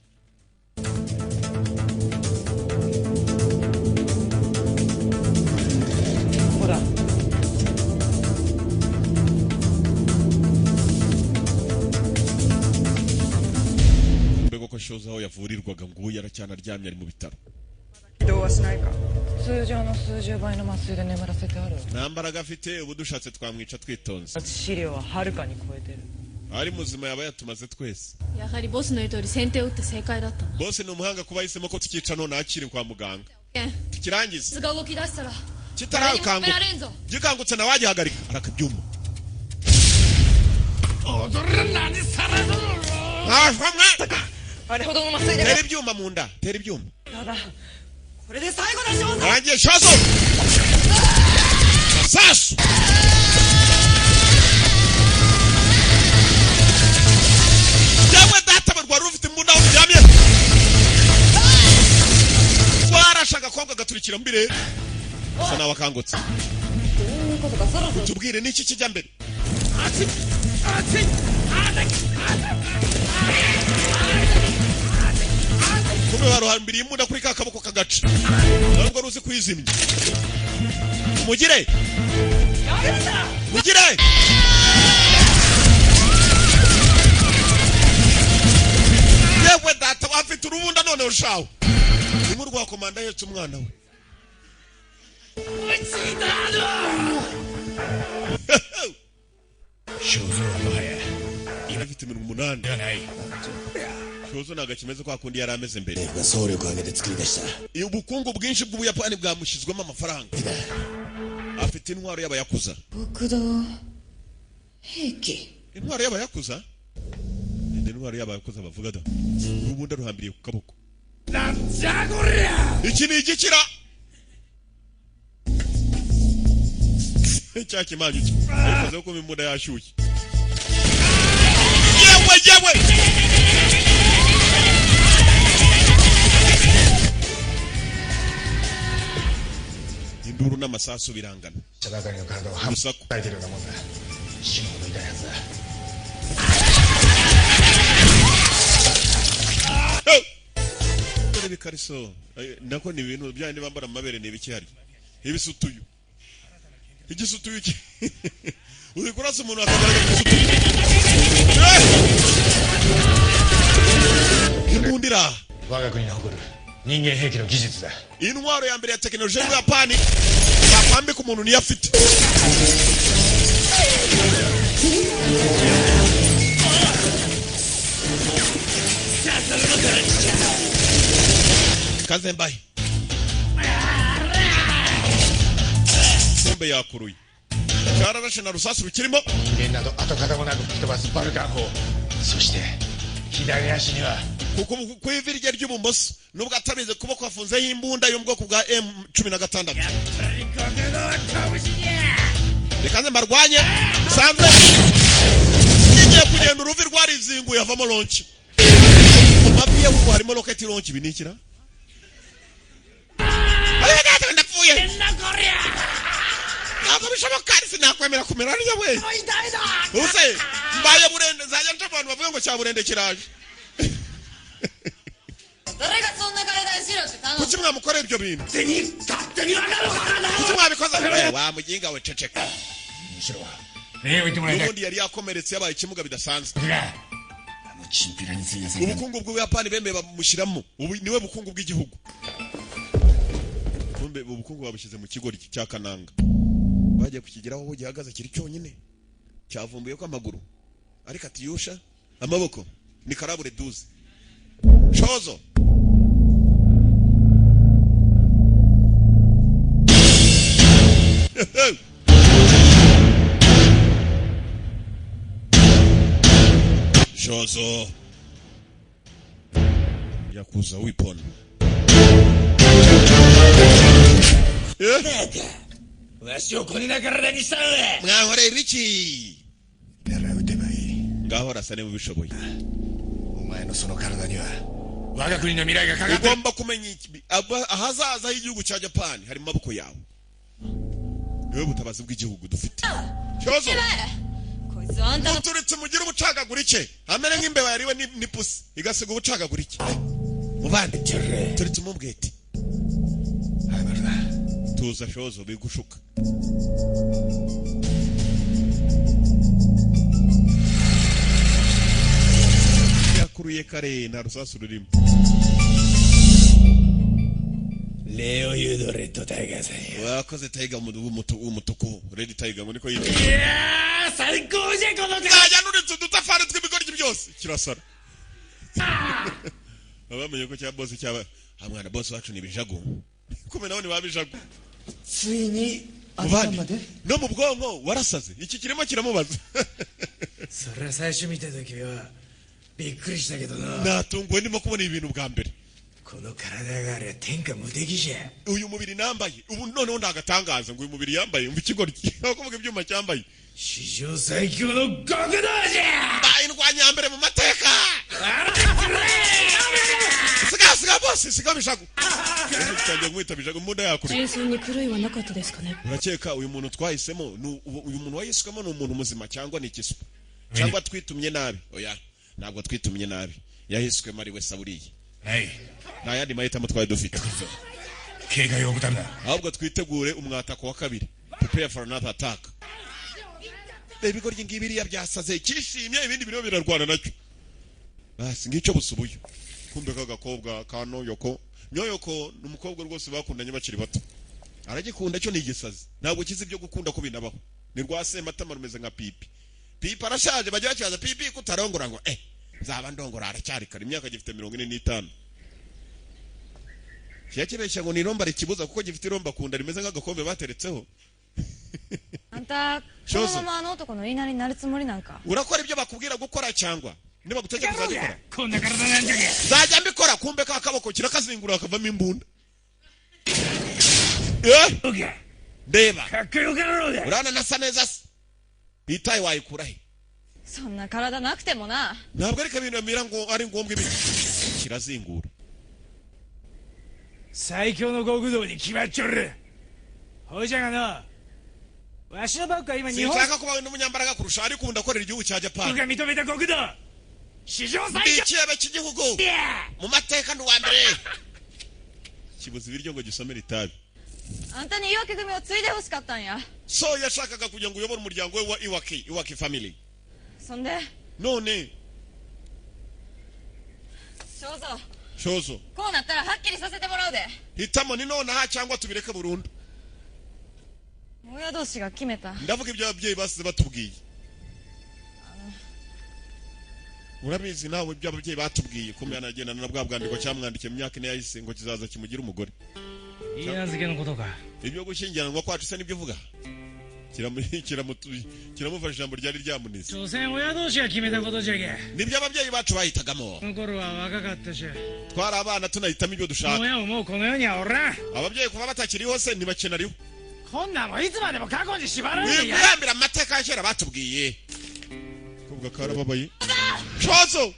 Ko Shozo aho yavurirwaga ngo yaracyanaryamye ari mu bitaro. 移動はしないか通常の数十倍の麻酔で眠らせてあるわ Nta mbaraga afite ubu, dushatse twamwica twitonze. 致死量ははるかに超えてる Ari muzima yaba yatumaze twese. やはりボスの言う通り先手を打って正解だったな。 Bose ni umuhanga kuba yahisemo ko tukica none akiri kwa muganga. ケン Tukirangize が動き出したら誰にも止め kitarakanguka. られんぞ。 Gikangutse nawe wagihagarika arakabyuma. あれほどの麻酔で Tera ibyuma mu nda, tera ibyuma. ただこれで最後だ少佐 Arangiye Shozo. Masasu yewe data, rwari rufite imbunda aho ruryamye, rwarashe agakobwa gaturikira mbere asa nawe akangutse. ことかそろそろ Tubwire n'iki kijya mbere. Kumbe baruhambiriye imbunda kuri ka kaboko kagaca, ntabwo ruzi kuyizimya. Mugire mugire yewe data, afite urubunda none rushawe ni nk'urwa komanda ahetse umwana we. 肖像はもはや Afite iminwa 8. ではない Shozo ntabwo akimeze kwa kundi yari ameze mbere. が総力を挙げて作り出した Ubukungu bwinshi bw'Ubuyapani bwamushyizwemo amafaranga, afite intwaro y'abayakuza. 極道兵器 Intwaro y'abayakuza ni intwaro y'abayakuza bavuga da. Urubundi ruhambiriye ku kaboko. Iki ni igikira cya kimanyu cye ariko ko imbunda yashyushye. Yewe yewe, induru n'amasasu birangana. 者ばかりの体を半 Urusaku. 分いてるようなもんだ死ぬほど痛いはずだ Dore ibikariso. Nako ni ibintu bya bindi bambara mu mabere, ni ibiki hari ibisutuyu, igisutuyu uri kurasa umuntu akagaragara igisutuyu. Imbunda iraha. 我が国の誇る人間兵器の技術だ Intwaro ya mbere ya tekinoloji y'Ubuyapani bakwambika umuntu niyo afite. Kazembaye kumbe yakuruye cyararashe na rusasu rukirimo. 人間など跡形もなく吹き飛ばすバルカン砲そして左足には Ku ivi rye ry'ibumoso, nubwo atabizi, kuboko hafunzeho imbunda yo mu bwoko bwa M16. Reka nze mbarwanye bisanzwe. Igiye kugenda, uruvi rwarizinguye havamo launcher. Mu mavi ye ubu harimo rocket launcher. Ibi ni ikira. Ariko data, ndapfuye, ntabwo bishoboka, sinakwemera kumera neza we. Ubuse mbaye burende, nzajya nca abantu bavuga ngo cya burende kiraje. 誰がそんな体にしろって頼む Kuki mwamukorera ibyo bintu? Kuki mwabikoze? Wa muginga we, ceceka. むしろ礼を言ってもらいたい N'ubundi yari yakomeretse, yabaye ikimuga bidasanzwe. があのチンピラに費やされた Ubukungu bw'Ubuyapani bemeye bamushyiramo, ubu niwe bukungu bw'igihugu. Kumbe ubukungu babushyize mu kigo cya Kananga, bagiye kukigeraho aho gihagaze kiri cyonyine, cyavumbuye ko amaguru ariko atiyusha amaboko ni karabure duze shozo. Shozo yakuza weapon. わしをこんな体にしたのだ Mwankorera ibiki? なら撃てばいい Ngaho arasa niba ubishoboye. お前のその体には我が国の未来がかかってる Ugomba kumenya ahazaza h'igihugu cya Japan hari mu maboko yawe, niwe butabazi bw'igihugu dufite, Shozo. こいつはあんたの Muturutse mugire ubucagagurike, amere nk'imbeba yariwe n'ipusi igasiga ubucagagurike. Muvande, turetse umubwete. Tuza Shozo, bigushuka. Yarukuruye kare, nta rusasu rurimo. 礼を言うぞレッドタイガーさんよ。 Wakoze Tiger w'umutuku, Red Tiger ngo niko yitwa. いやー最高じゃこの Nzajya nuritse udutafari tw'ibigoryi byose. Kirasara, bamenye ko cya boss cyaba. Ah, mwana, boss wacu ni ibijago, kumbe nabo ni ba bijago. ついに Muvandi, 頭まで no mu bwonko warasaze, iki kirimo kiramubaza. そりゃ最初見た時はびっくりしたけどな。 Natunguwe ndimo kubona ibintu bwa mbere. この体がありゃ天下無敵じゃ。 Uyu mubiri nambaye ubu noneho ndagatangaza, ngo uyu mubiri yambaye, umva ikigoryi, aho kuvuga ibyuma cyambaye. 史上最強の極道じゃ。 Mbaye indwanyi ya mbere mu mateka. Siga, siga bose, siga bijago. Tangiye kumwita bijago, imbunda yakure. 真相に狂いはなかったですかね。 Urakeka uyu muntu twahisemo ni uyu muntu wahiswemo ni umuntu muzima cyangwa ni ikisupa cyangwa twitumye nabi? Oya, ntabwo twitumye nabi, yahiswemo ari we saburiye. ない。 Nta yandi mahitamo twari dufite. 警戒を怠るな。 Ahubwo twitegure umwatako wa kabiri, prepare for another attack. Reba ibigoryi ngibiriya byasaze, cyishimye, ibindi biriho birarwana nacyo. Basi ngicyo busubuyo. Kumbe k'agakobwa ka Noyoko. Nyoyoko ni umukobwa rwose bakundanye bakiri bato, aragikunda. Cyo ni igisazi, ntabwo kizi ibyo gukunda ko binabaho. Ni rwa sematama, rumeze nka Pipi. Pipi arashaje, bajya bakibaza Pipi kutarongora, ngo eh nzaba ndongora, aracyari kare, imyaka gifite 45. Yakibeshya ngo ni iromba rikibuza, kuko gifite iromba ku nda rimeze nk'agakombe bateretseho. あんたこのままあの男の言いなりになるつもりなんか？ Urakora ibyo bakubwira gukora cyangwa niba gutegeka uzabikora? こんな体なんじゃけ。 Nzajya mbikora. Kumbe ka kaboko kirakazingura hakavamo imbunda. Eh? Ndeba. かっこよかろうが。 Urabona nasa neza se? Itaye wayikura he? そんな体なくてもな。 Ntabwo ariko ibintu bamira ngo ari ngombwa, ibi kirazingura. 最強の極道に決まっちょる。ほいじゃがの、わしのバッグは今日本 Sinshaka kuba n'umunyambaraga kurusha, ariko ubu ndakorera igihugu cya Japani. が認めた極道史上 Ndi 最強。 ikirebe cy'igihugu mu mateka, ndi uwa mbere. Kibuze ibiryo ngo gisomere itabi. あんたに岩木組を継いでほしかったんや。 So yashakaga kugira ngo uyobore umuryango we wa Iwaki, Iwaki family. そんで、 None 正蔵、 Shozo, こうなったらはっきりさせてもらうで。 Hitamo, ni nonaha cyangwa tubireke burundu. 親同士が決めた。 Ndavuga ibyo ababyeyi basize batubwiye. Urabizi nawe ibyo ababyeyi batubwiye. Kumbe yanagendana na bwa bwandiko cyamwandikiye mu myaka 4 yahise, ngo kizaza kimugire umugore. いいなずけのことか。 Ibyo gushyingiranwa kwacu se nibyo uvuga? Kiramufasha, ijambo ryari ryamunize. 所詮親同士が決めたことじゃけ。 Nibyo ababyeyi bacu bahitagamo. この頃は若かったし、 Twari abana, tunahitamo ibyo dushaka. 親ももうこの世にはおらん。 Ababyeyi kuba batakiriho se ntibakinariho? こんなんもいつまでも過去に縛られてや。 Wigambira amateka ya kera batubwiye. Kuvuga karababaye. Shozo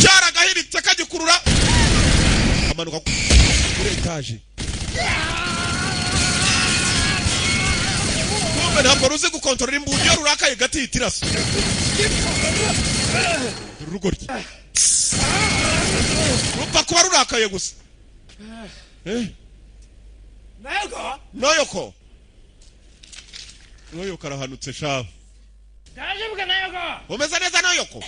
cyaragahiritse, kagikurura, amanuka kuri etaje. Kumbe ntabwo ruzi gukontorora imbunda, iyo rurakaye gatitirasa urugoryi rupfa kuba rurakaye gusa. Eh? ナオコ。 Noyoko, Noyoko arahanutse shahu. 大丈夫か、ナオコ。 Umeze neza, Noyoko?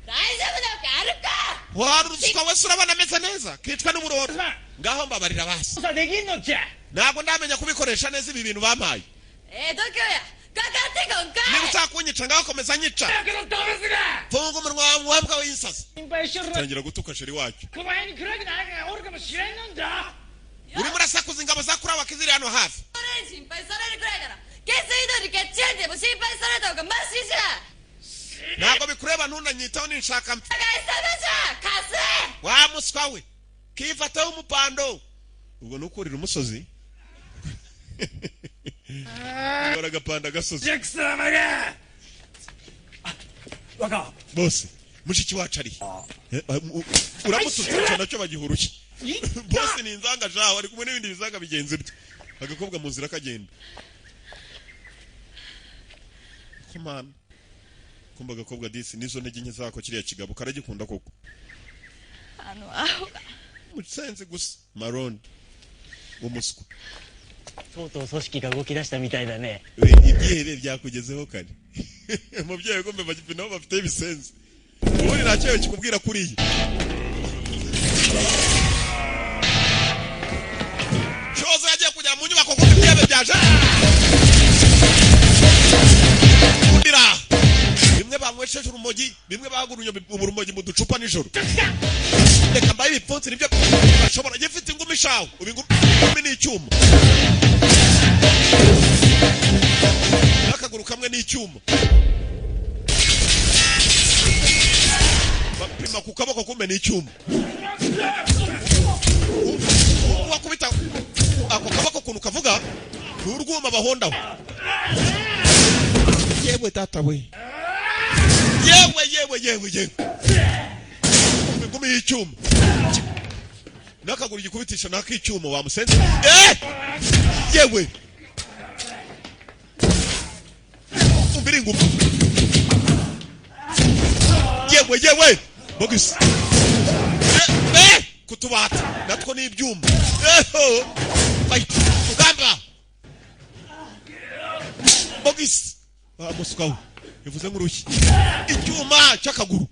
大丈夫なわけあるか。 Waruswa wese urabona ameze neza, kicwa n'uburoro. Ngaho mbabarira basi. 操作できんのっちゃ。 Ntabwo ndamenya kubikoresha neza ibi bintu bampaye. ええ度胸や、かかってこんか Niba い。 ushaka kunyica, ngaho komeza nyica. だけどダメすが。 Funga umunwa wawe wabwa w'insazi. 心配しちょる。 Tangira gutuka sheri wacyo. この辺に暗くないがおるかもしれんのんだ。 Urimo urasakuza, ingabo za Kurawaki ziri hano hafi. それに心配されるくらいなら下水道にケチンでも心配された方がマシじゃ。 Ntabwo bikureba, ntunanyitaho, ninshaka mpfe. お互い様じゃ、カス。 Wa muswa we, kifataho umupando. Ubwo ni ukurira umusozi, baragapanda agasozi. ジャク様が。 若 Bose, mushiki wacu ari eh, uramutse ututse nacyo bagihurushye. Bose ni inzanga jawe, ari kumwe n'ibindi bizanga bigenzi bye. Agakobwa mu nzira kagenda komana. Kumba agakobwa disi nizo ntege nke zako, kiriya kigabo karagikunda koko. あのアホが。 Musenzi gusa, maroni umuswa. とうとう組織が動き出したみたいだね。 We, ibyihebe byakugezeho kare. Umubyeyi ugomba nabo bafite ibisenzi. Ubundi nta cyewe kikubwira kuriya. Shoza yagiye kugera mu nyubako kuko ibyebe byaje. Kundira. Bimwe banywesheje urumogi, bimwe baguruye urumogi mu ducupa nijoro. Reka mbaye ibipfunsi nibyo bashobora gifite ingumi shawo, ubu ingumi ni icyuma. Akaguru kamwe ni icyuma. Bapima ku kaboko kumbe ni icyuma. Wakubita ako kaboko kuntu kavuga ni urwuma bahondaho. Yewe data we. Yewe yewe yewe yewe. Ingumi y'icyuma. Nakaguru gikubitisha nak'icyuma wamusenze. Yewe. Umbiri ingumi. Yewe yewe. Bogis. Kutubata natwo ni ibyuma. Fight. Ugamba. Bogis. Bamusukaho. Bivuze nk'urushyi. Icyuma cy'akaguru.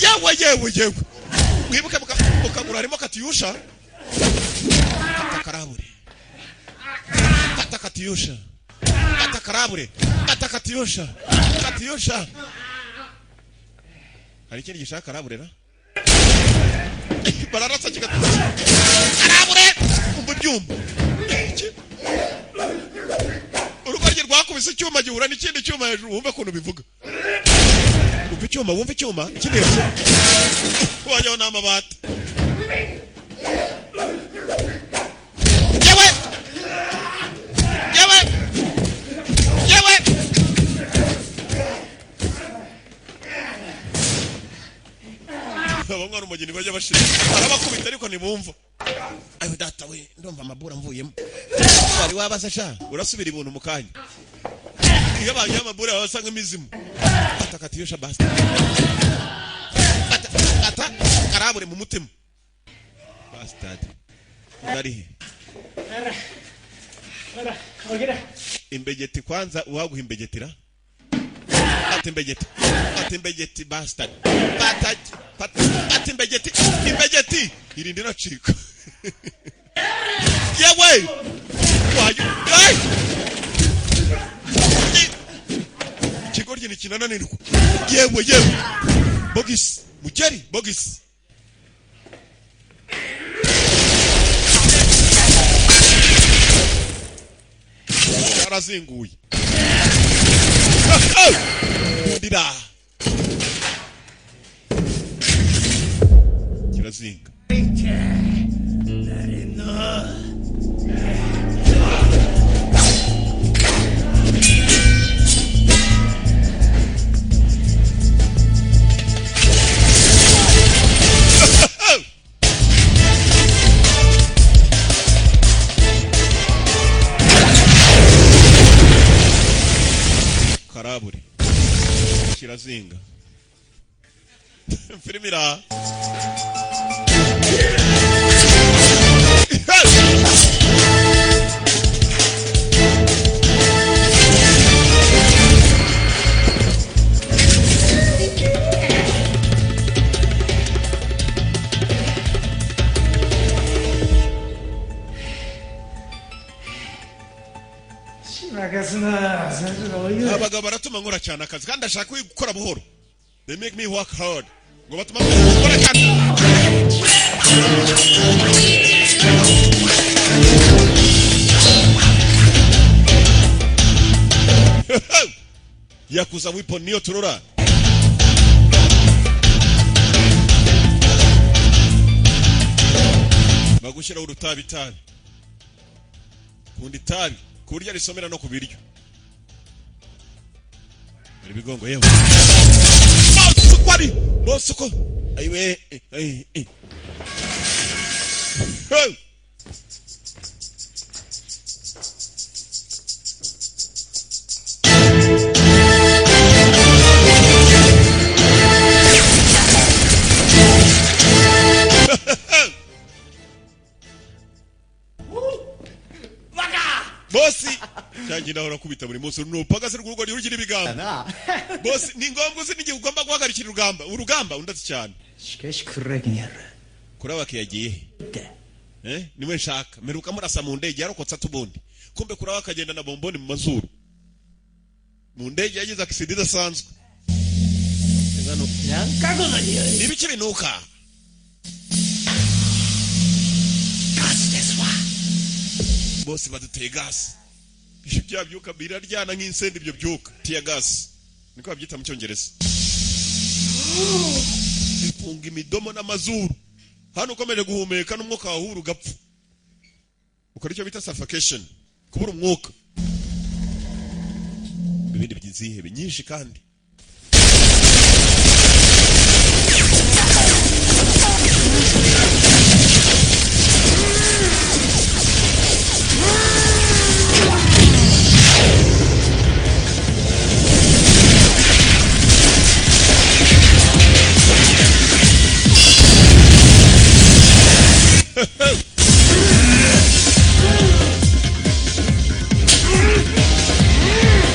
Yewe yewe yewe. Mwibuke mukaguru harimo katiyusha. Katakarabure. Katakatiyusha. Katakarabure. Katakatiyusha. Katiyusha. Hari ikindi gishaka karaburera? Bararasa kikatiyusha. Karabure! Umva ibyuma. Urugaryi rwakubise icyuma gihura n'ikindi cyuma hejuru wumve ukuntu bivuga. Wumve icyuma, wumve icyuma, ikindi hejuru. Wajyaho n'amabati. Yewe! Yewe! Yewe! Abanywa umugeni bajya bashira. Arabakubita ariko ntibumva. Ayo data we, ndumva amabura mvuyemo. Wari wabaza sha, urasubira ibuntu mu kanya. Iyo banyoye amabura baba nk'imizimu. Atakatiyosha basta. Ata karabure mu mutima. Bastard. Ndari. Imbegeti kwanza uwaguha imbegetira. Ati imbegeti. Ati imbegeti bastard. Ati imbegeti. Imbegeti. Irindi nacika. Yewe. Wayo. Hey! Ikigoryi ni kinananirwa. Yewe yewe. Bogis, mugeri bogis. Yarazinguye. Ndira. Kirazinga. Karaburi. Kirazinga. Filmira. Abagabo baratuma nkora cyane akazi kandi ashaka gukora buhoro. They make me work hard. Ngo batuma nkora cyane. Yakuza weapon niyo turora. Bagushyira urutabi tabi. Kundi tabi kurya risomera no kubiryo. Ibigongo yewe. Kwari bosuko. Ayiwe eh eh. Hey! Agenda ahora akubita buri munsi nupagase rw'urugo rugira ibigambo. Boss, ni ngombwa uzi n'igihe ugomba guhagarikira urugamba undatse cyane. しかし暗きにやる Kurabaki yagiye he? Niwe nshaka. Mperuka murasa mu ndege yarokotse atubundi. Kumbe kuraba akagenda na bomboni mu mazuru mu ndege yagize akisida idasanzwe. なんかこの匂い。 Ibiki binuka? ガスですわ。 Bose baduteye gas. Ibyo bya byuka biraryana nk'insenda, ibyo byuka tear gas niko babyita mu Cyongereza. Bifunga imidomo n'amazuru hano, ukomeje guhumeka n'umwuka wahura ugapfa, ukora icyo bita suffocation, kubura umwuka. Ibindi byizihebe nyinshi kandi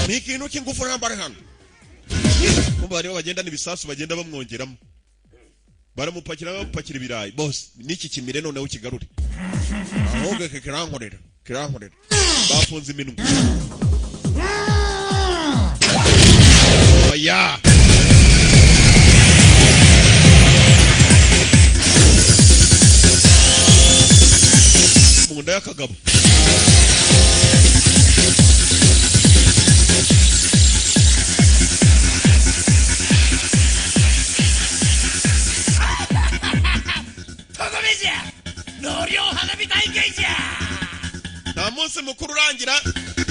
ni ikintu cy'ingufu nambara hano. Kumva hariho bagenda n'ibisasu bagenda bamwongeramo, baramupakira, bamupakira ibirayi bose. N'iki kimire noneho kigarure, ahubwo iki kirankorera, kirankorera. Bafunze iminwa. Oya, mu nda y'akagabo. とどめじゃ納涼花火大会じゃ。 Nta munsi mukuru urangira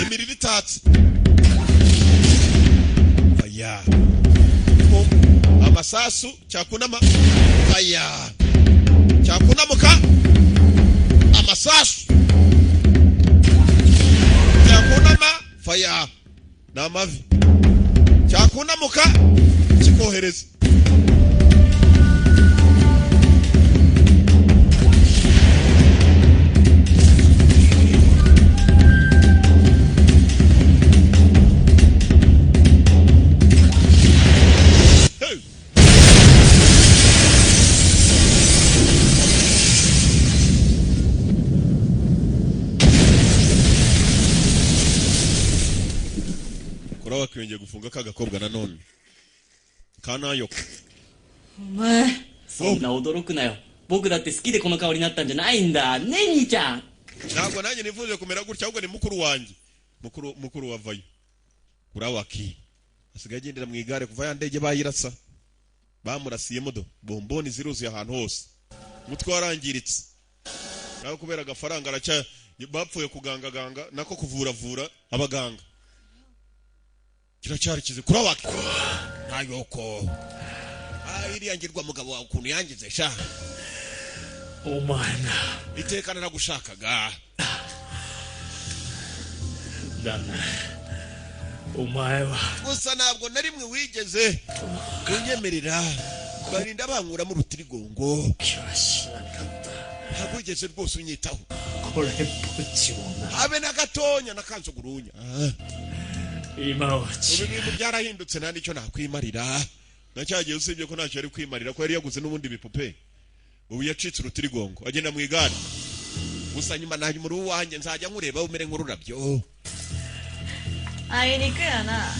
imiriro itatse. Aya amasasu cyakunama, aya cyakunamuka, amasasu cyakunama, faya ni amavi, cyakunamuka kikohereza. Hey! Kora wakiyongeye gufunga ka gakobwa nanone kanayo. お前。 そんな驚くなよ。僕だって好きでこの顔になったんじゃないんだね。兄ちゃん。 Ntabwo nanjye nifuje kumera gutya, ahubwo ni mukuru wanjye, mukuru wavayo. Kurawaki asigaye agendera mu igare kuva ya ndege bayirasa, bamurasiyemo do bomboni ziruzuye ahantu hose, umutwe warangiritse. Nawe kubera agafaranga aracya bapfuye kugangaganga nako kuvuravura abaganga kiracyari kize. Kurawaki ntayoko. Ah, iriya ngirwa mugabo wawe ukuntu yangize sha. お前な。 Iteka naragushakaga. だな。お前は Gusa ntabwo na rimwe wigeze unyemerera, barinda bankuramo urutirigongo. 気はしなかった。 Ntabwo wigeze rwose unyitaho. これっぽっちもな。 Habe na gatonya nakanzugurunya. 今は Ubu ibintu byarahindutse, nta nicyo nakwimarira na cyagiye, usibye ko ntacyo yari kwimarira ko yari yaguze n'ubundi bipupe. Ubu yacitse urutirigongo agenda mu igare. Gusa nyuma na muri uwanjye nzajya nkureba umere nk'ururabyo. あいにくやな。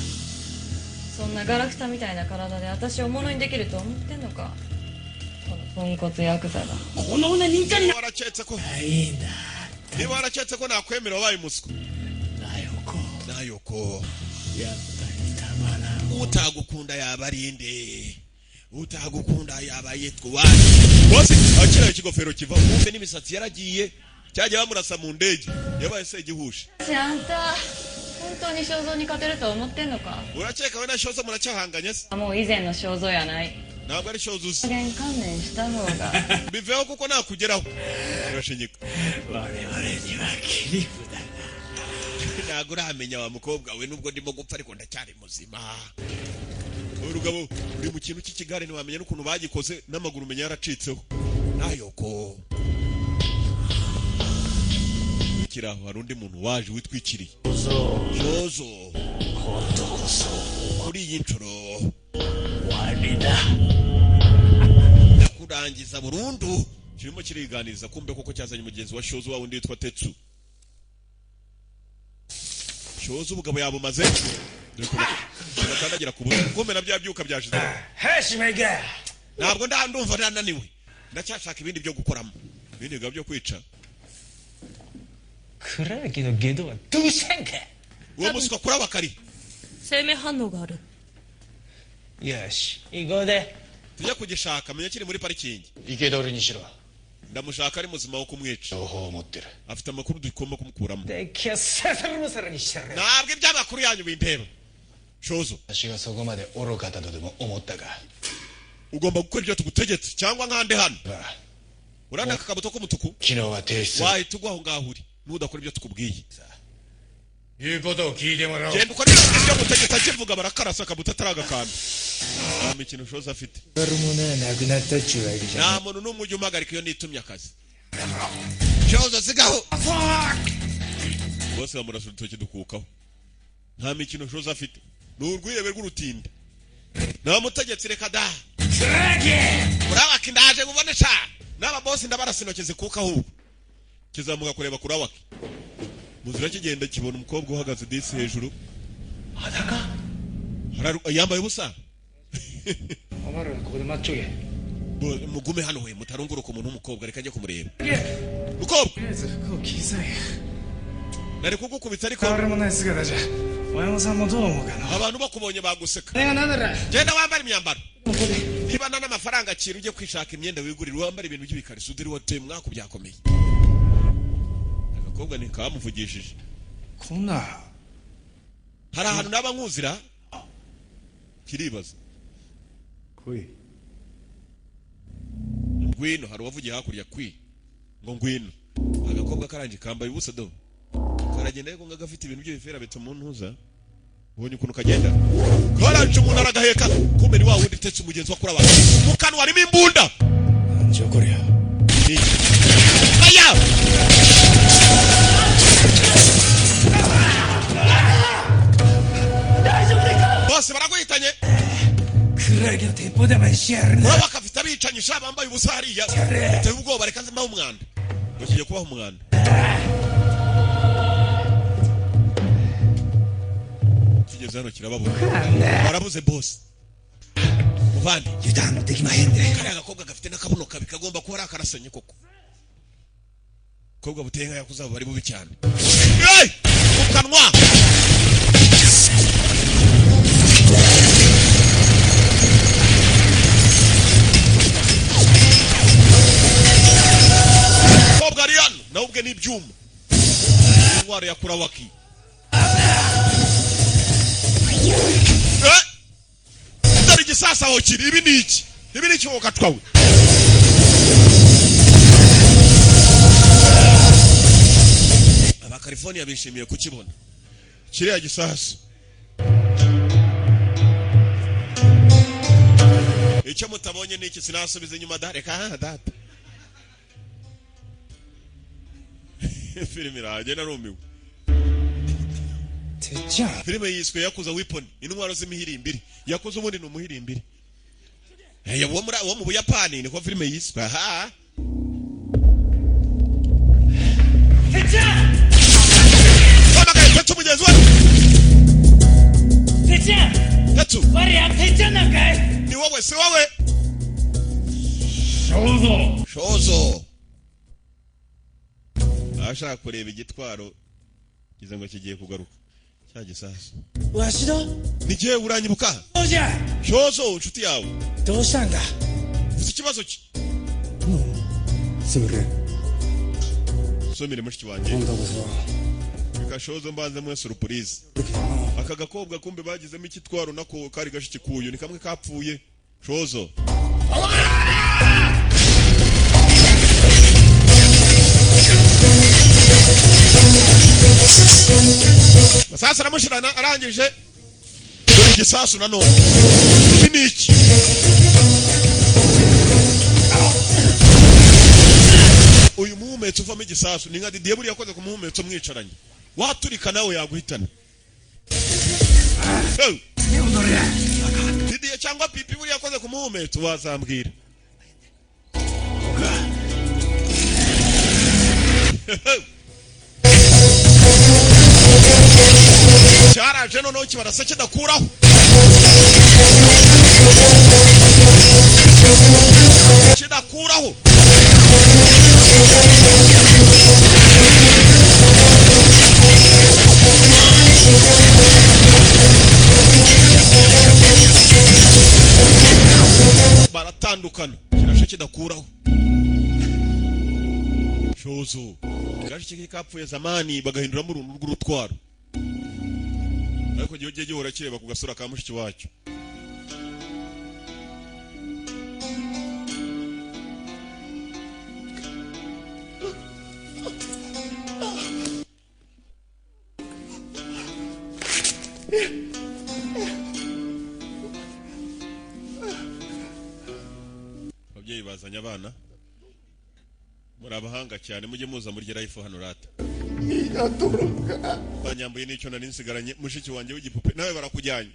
そんなガラクタみたいな体で私を物にできると思ってんのか、このポンコツヤクザが。 この女兄ちゃんに。 Waraketse ko いいんだ。 Niba waraketse ko nakwemera, wabaye umuswa. なよこ。 Nayoko. やっぱりたまらん。 Utagukunda yaba ari nde? Utagukunda yaba yitwa uwande? Bose akira ikigofero kiva kumbe n'imisatsi yaragiye, cyajya bamurasa mu ndege yabaye se igihushe. あんた本当に肖像に勝てると思ってんのか？ Urakeka we na Shozo muracyahanganye se? もう以前の肖像やない。 Ntabwo ari Shozo uzi. 加減観念した方が。 Biveho kuko nakugeraho urashinyika. 我々には切り札が。 Ntabwo uramenya wa mukobwa we, nubwo ndimo gupfa ariko ndacyari muzima. Urugabo uri mu kintu cy'ikigare, ntiwamenya n'ukuntu bagikoze, n'amaguru umenya yaracitseho. Nayoko Bakiri aho, hari undi muntu waje witwikiriye. Shozo, kuri iyi nshuro ndakurangiza burundu. Kirimo kiriganiriza, kumbe koko cyazanye mugenzi wa Shozo, wa wundi witwa Tetsu. Shozo ubugabo yabumaze, dore ko bakandagira ku buto, kumbe na bya byuka byashize. Ntabwo ndumva ndananiwe, ndacyashaka ibindi byo gukoramo, ibindi bigabo byo kwica. 暗きの下道はどうしたんか。 Uwo muswa kuri abakari. 生命反応がある。 よし行こうで。 Tujya kugishaka, menya kiri muri parikingi. 生け捕りにしろ。 Ndamushaka ari muzima wo kumwica. 情報を持ってる。 Afite amakuru tugomba kumukuramo. できゃささるもさらにしてやる。 Ntabwo iby'amakuru yanyu bindeba, Shozo. 私がそこまで愚かだとでも思ったか。 Ugomba gukora ibyo tugutegetse cyangwa nkande hano. Urabona aka kabuto k'umutuku? 昨日は提出。 Wahita ugwa aho ngaho uri nudakora ibyo tukubwiye. 言うことを聞いてもらおう。 Genda ukora ibyo ngutegetse. Akivuga barakarasa, akabuto ataragakanda. Nta mikino Shozo afite. あるものはなくなったっちゅうわけじゃ。 Nta muntu n'umwe ujya umpagarika iyo nitumye akazi. Shozo, sigaho. Bose bamurasa urutoki dukukaho. Nta mikino Shozo afite, ni urwirebe rw'urutindi. Nta mutegetsi, reka da. Kurawaki, ndaje ngubone sha. N'aba bosi ndabarasa intoki zikukaho. Ubu kizamuka kureba Kurawaki. Mu nzira kigenda kibona umukobwa uhagaze disi hejuru. Yambaye ubusa. お前らここで待っちょけ。 Mugume hano we, mutarunguruka umuntu w'umukobwa, reka njye kumureba. Mukobwa, とりあえず服を着さい。 Nari kugukubita ariko 変わりもない姿じゃ親御さんもどう思うかな。 abantu bakubonye baguseka. あれがなんなら Genda wambara imyambaro. Niba nta n'amafaranga, akira ujye kwishaka imyenda wigurira, wambara ibintu by'ibikariso udiri wateye umwaka byakomeye. Agakobwa ntikamuvugishije. こんな Hari ahantu naba nkuzira, kiribaza. 来い。 Ngwino. Hari uwavugiye hakurya kwi ngo ngwino. Agakobwa karangije kambaye ubusa do, karagenda ariko ngo gafite ibintu by'ibifera bituma ntuza. Ubonye ukuntu kagenda karanje, umuntu aragaheka, kumbe ni wa wundi utetse umugenzi wa kuri abantu. Mu kanwa harimo imbunda. じゃこりゃ。 Ni iki? Aya bose baraguhitanye. 暗きの鉄砲玉にしてやるな。 Urabona afite abicanyi sha bambaye ubusa hariya, biteye ubwoba. Reka nze mbahe umwanda, ngo kigiye kubaha umwanda. Kigeze hano kirababura, barabuze bosi muvandi. 油断できまへんで。 Kariya gakobwa gafite n'akabuno kabi, kagomba kuba ari akarasanye koko. Kobwa buteye nka yakuze, abo bari bubi cyane. Hey! Mu kanwa. Kobwa ari hano nawe ubwe n'ibyuma, intwaro ya Kurawaki. Eh! Dore igisasa aho kiri. Ibi ni iki? Ibi ni iki wowe gatwawe? Aba California bishimiye kukibona kiriya gisasu. Icyo mutabonye ni iki? Sinasubiza inyuma da, reka aha data. Filime irahaye, narumiwe. てっちゃん。 Filime yiswe Yakuza Weapon, intwaro z'imihirimbiri. Yakuza ubundi ni umuhirimbiri. Eh, wo mu Buyapani, niko filime yiswe aha. Hamagaye Tetsu, mugenzi we. てっちゃん。 Tetsu. 我やてっちゃんなんかい。 Ni wowe, si wowe? 肖像。 Shozo ashaka kureba igitwaro, ngize ngo kigiye kugaruka cya gisasu. わしだ。 Ni jyewe, uranyibuka? そうじゃ。 Shozo, inshuti yawe. どうしたんだ。 Ufite ikibazo ki? すみれ。 Somere mushiki wanjye. 今度こそ。 Reka Shozo mbanze mwe surprise. Aka gakobwa kumbe bagizemo ikitwaro, nako kari gashiki kuyu, ni kamwe kapfuye. Shozo sasa aramushirana, arangije dore igisasu nanone. Ibi ni iki? Uyu muhumetso uvamo igisasu ni nka Didier buriya yakoze ku muhumetso mwicaranye, waturika nawe yaguhitana. Hey! Didier cyangwa Pipi buriya yakoze ku muhumetso wazambwira. Cyaraje noneho kibarasa kidakuraho, kidakuraho. Baratandukana, kirashe kidakuraho. Shozo gashike kapfuye zamani bagahinduramo uruntu rw'urutwaro, ariko gihe ugiye gihora kireba ku gasura ka mushiki wacyo. Ababyeyi bazanye abana, muri abahanga cyane, mujye muza murye life hano rata. Banyambuye n'icyo nari nsigaranye, mushiki wanjye w'igipupe nawe barakujyanye.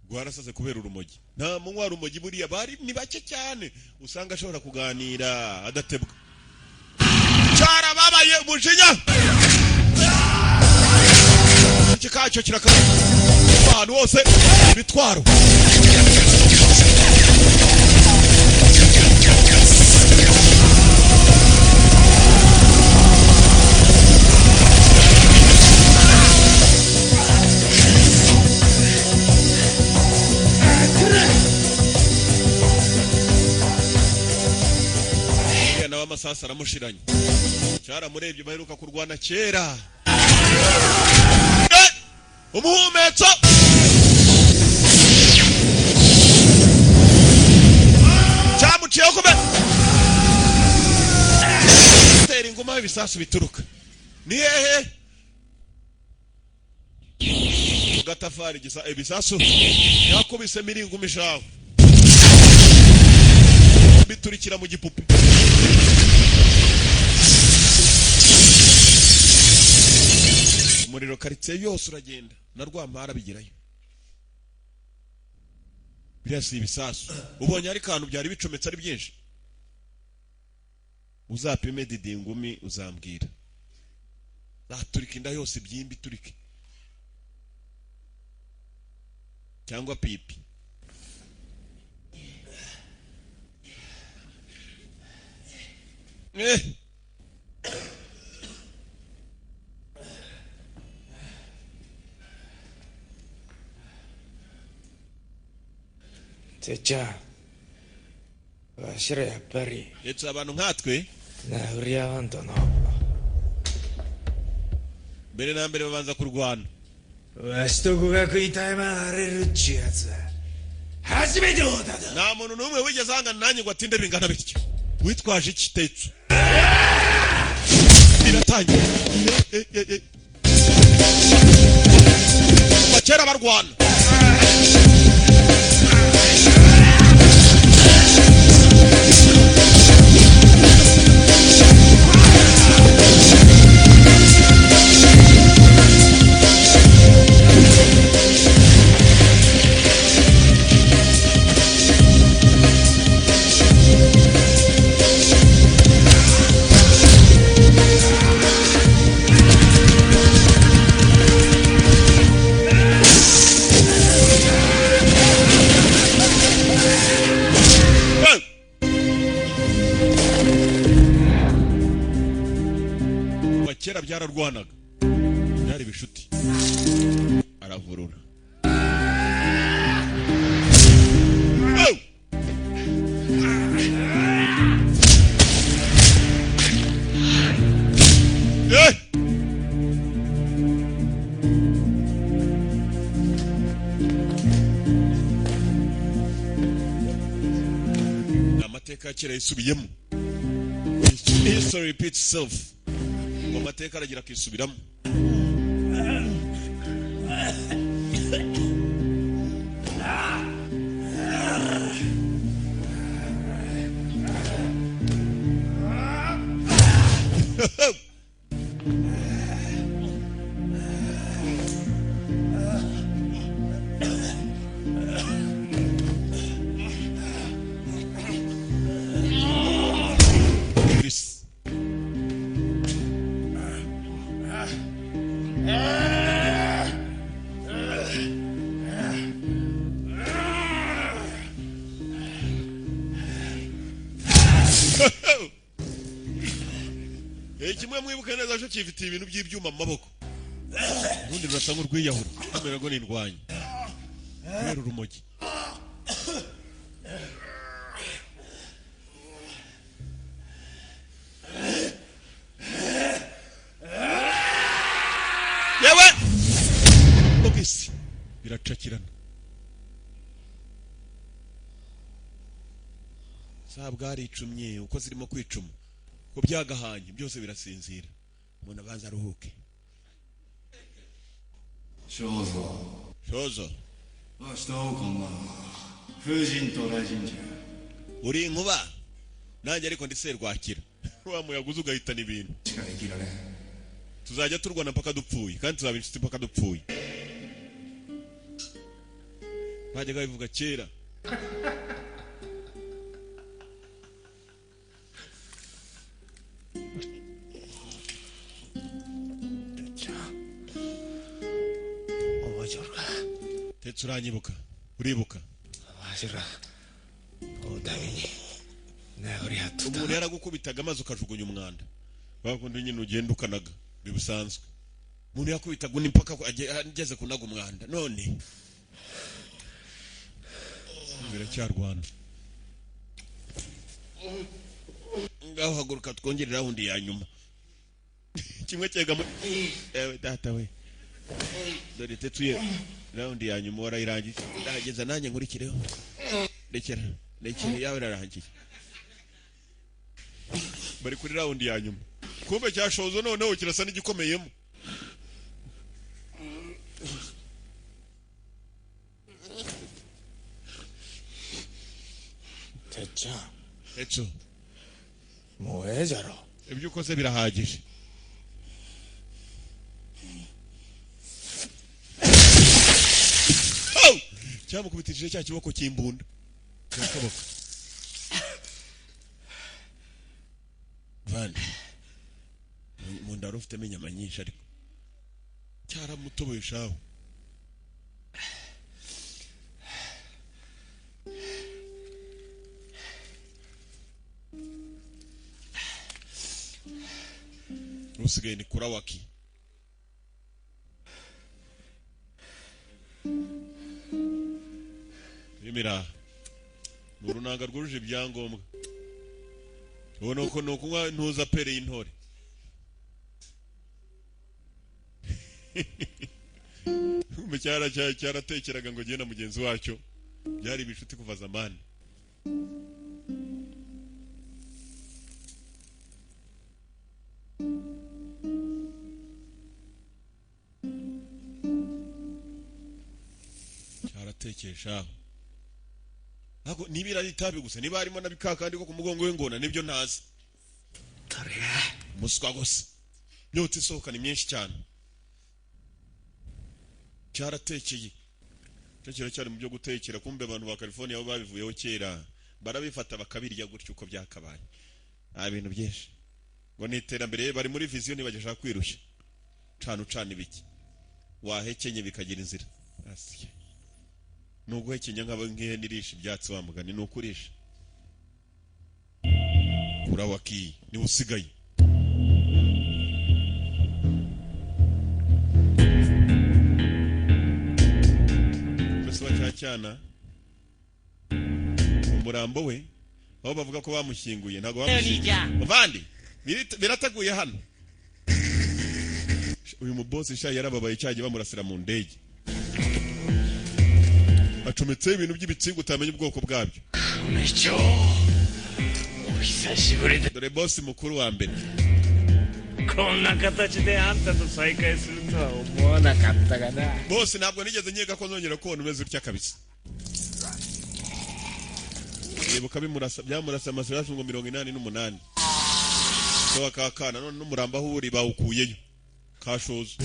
Gwarasaze kubera urumogi. Nta munywa urumogi buriya bari ni bake cyane usanga ashobora kuganira adatebwa. Cyarababaye umujinya. Iki kacyo kirakara ahantu hose ibitwaro. Amasasu aramushiranye, cyaramurebye baheruka kurwana kera. Umuhumetso cyamuciyeho kube tera inguma, ibisasu bituruka ni hehe? Gatafari gisa ibisasu yakubise miringuma ishaho biturikira mu gipupe. Umuriro karitsiye yose uragenda na Rwampara bigerayo. Biriya si ibisasu ubonye ari kantu byari bicometse ari byinshi. Uzapime Didi ngumi uzambwira. Naturika inda yose byimbi turike cyangwa Pipi. てっちゃん、わしらやっぱり ndetse abantu nkatwe 殴り合わんとの。 Mbere na mbere babanza kurwana. わしと語学にタイマーれるっちゅうやつ初めて会うただ。 Nta muntu n'umwe wigeze ahangana nanjye ngo atinde bingana bityo. Witwaje iki Tetsu? Biratangiye. Kuva kera barwana. Kera byararwanaga byari bishuti. Aravurura. Amateka ya kera yisubiyemo. History repeats itself. Amateka aragira akisubiramo. Kimwe mwibuke neza cyo cyifitiye ibintu by'ibyuma mu maboko. Urundi rurasa nk'urwiyahura, kamera ngo nindwanye kubera urumogi. Yewe bogisi biracakirana, sabwa aricumye uko zirimo kwicuma ko byagahanye byose birasinzira. Umuntu abanza aruhuke. 正蔵。 Shozo. わしと会おうこんな風神と雷神じゃ。 Uri inkuba nanjye ariko ndi serwakira, wa muyaga uza ugahitana ibintu. しか生きられん。 Tuzajya turwana mpaka dupfuye, kandi tuzaba inshuti mpaka dupfuye. Bajyaga babivuga kera. 覚えちょるか？ Ndetse uranyibuka, uribuka? わしら会うたびに殴り合っとった。 Umuntu yaragukubitaga maze ukajugunya umwanda, bakundi nyine ugenda ukanaga bibusanzwe. Umuntu yakubitaga undi mpaka ageze kunaga umwanda. None biracyarwana. Ngaho haguruka twongere round ya nyuma. Kimwe cyegamo. Ewe data we, dore tetuye round ya nyuma warayirangije, ndahageza nanjye nkurikireho. Rekera, rekera, yawe irarangiye. Bari kuri round ya nyuma, kumbe cyashozo noneho kirasa n'igikomeyemo. てっちゃん。 Etso. もうええじゃろ。 Ibyo ukoze birahagije. Oh! Cyamukubitishije cya kiboko cy'imbunda cyakaboko vane mu nda wari ufitemo inyama nyinshi, ariko cyaramutoboye shaho. Usigaye ni kurawaki. Imira ni urunanga rwujuje ibyangombwa. Ubu nuko ni ukunywa ntuza pere y'intore. Mu cyara cyaratekeraga ngo genda mugenzi wacyo, byari ibishuti kuva zamani. Cyaratekesha ntabwo niba ari itabi gusa, niba harimo na bikakandi ko ku mugongo w'ingona nibyo ntazi. Umuswa gusa, imyotsi isohoka ni myinshi cyane. Cyaratekeye cyo kiracyari mu byo gutekera. Kumbe abantu ba California bo babivuyeho kera, barabifata bakabirya gutyo uko byakabaye. Nta bintu byinshi ngo ni iterambere, bari muri vision ntibagishaka kwirushya. Cana ucana ibiki wahekenye bikagira inzira. Asiye ni uguhekenya nk'abo nk'ihene irisha ibyatsi, wa mugani ni ukurisha. Kurawaki niwe usigaye. Mbese wa cya cyana umurambo we aho bavuga ko bamushyinguye ntabwo bamushyinguye. Muvandi birateguye hano. Uyu mubosi sha yarababaye cyagiye bamurasira mu ndege, acometseho ibintu by'ibitsinga utamenya ubwoko bwabyo. Dore bosi mukuru wa mbere. こんな形であんたと再会するとは思わなかったがな。 Bose ntabwo nigeze nkeka ko nzongera kubona umeze utya kabisa. Ibuka bimurasa, byamurasa amasasu ngo 88. So akakana none n'umuramba aho uri bawukuyeyo kashozo.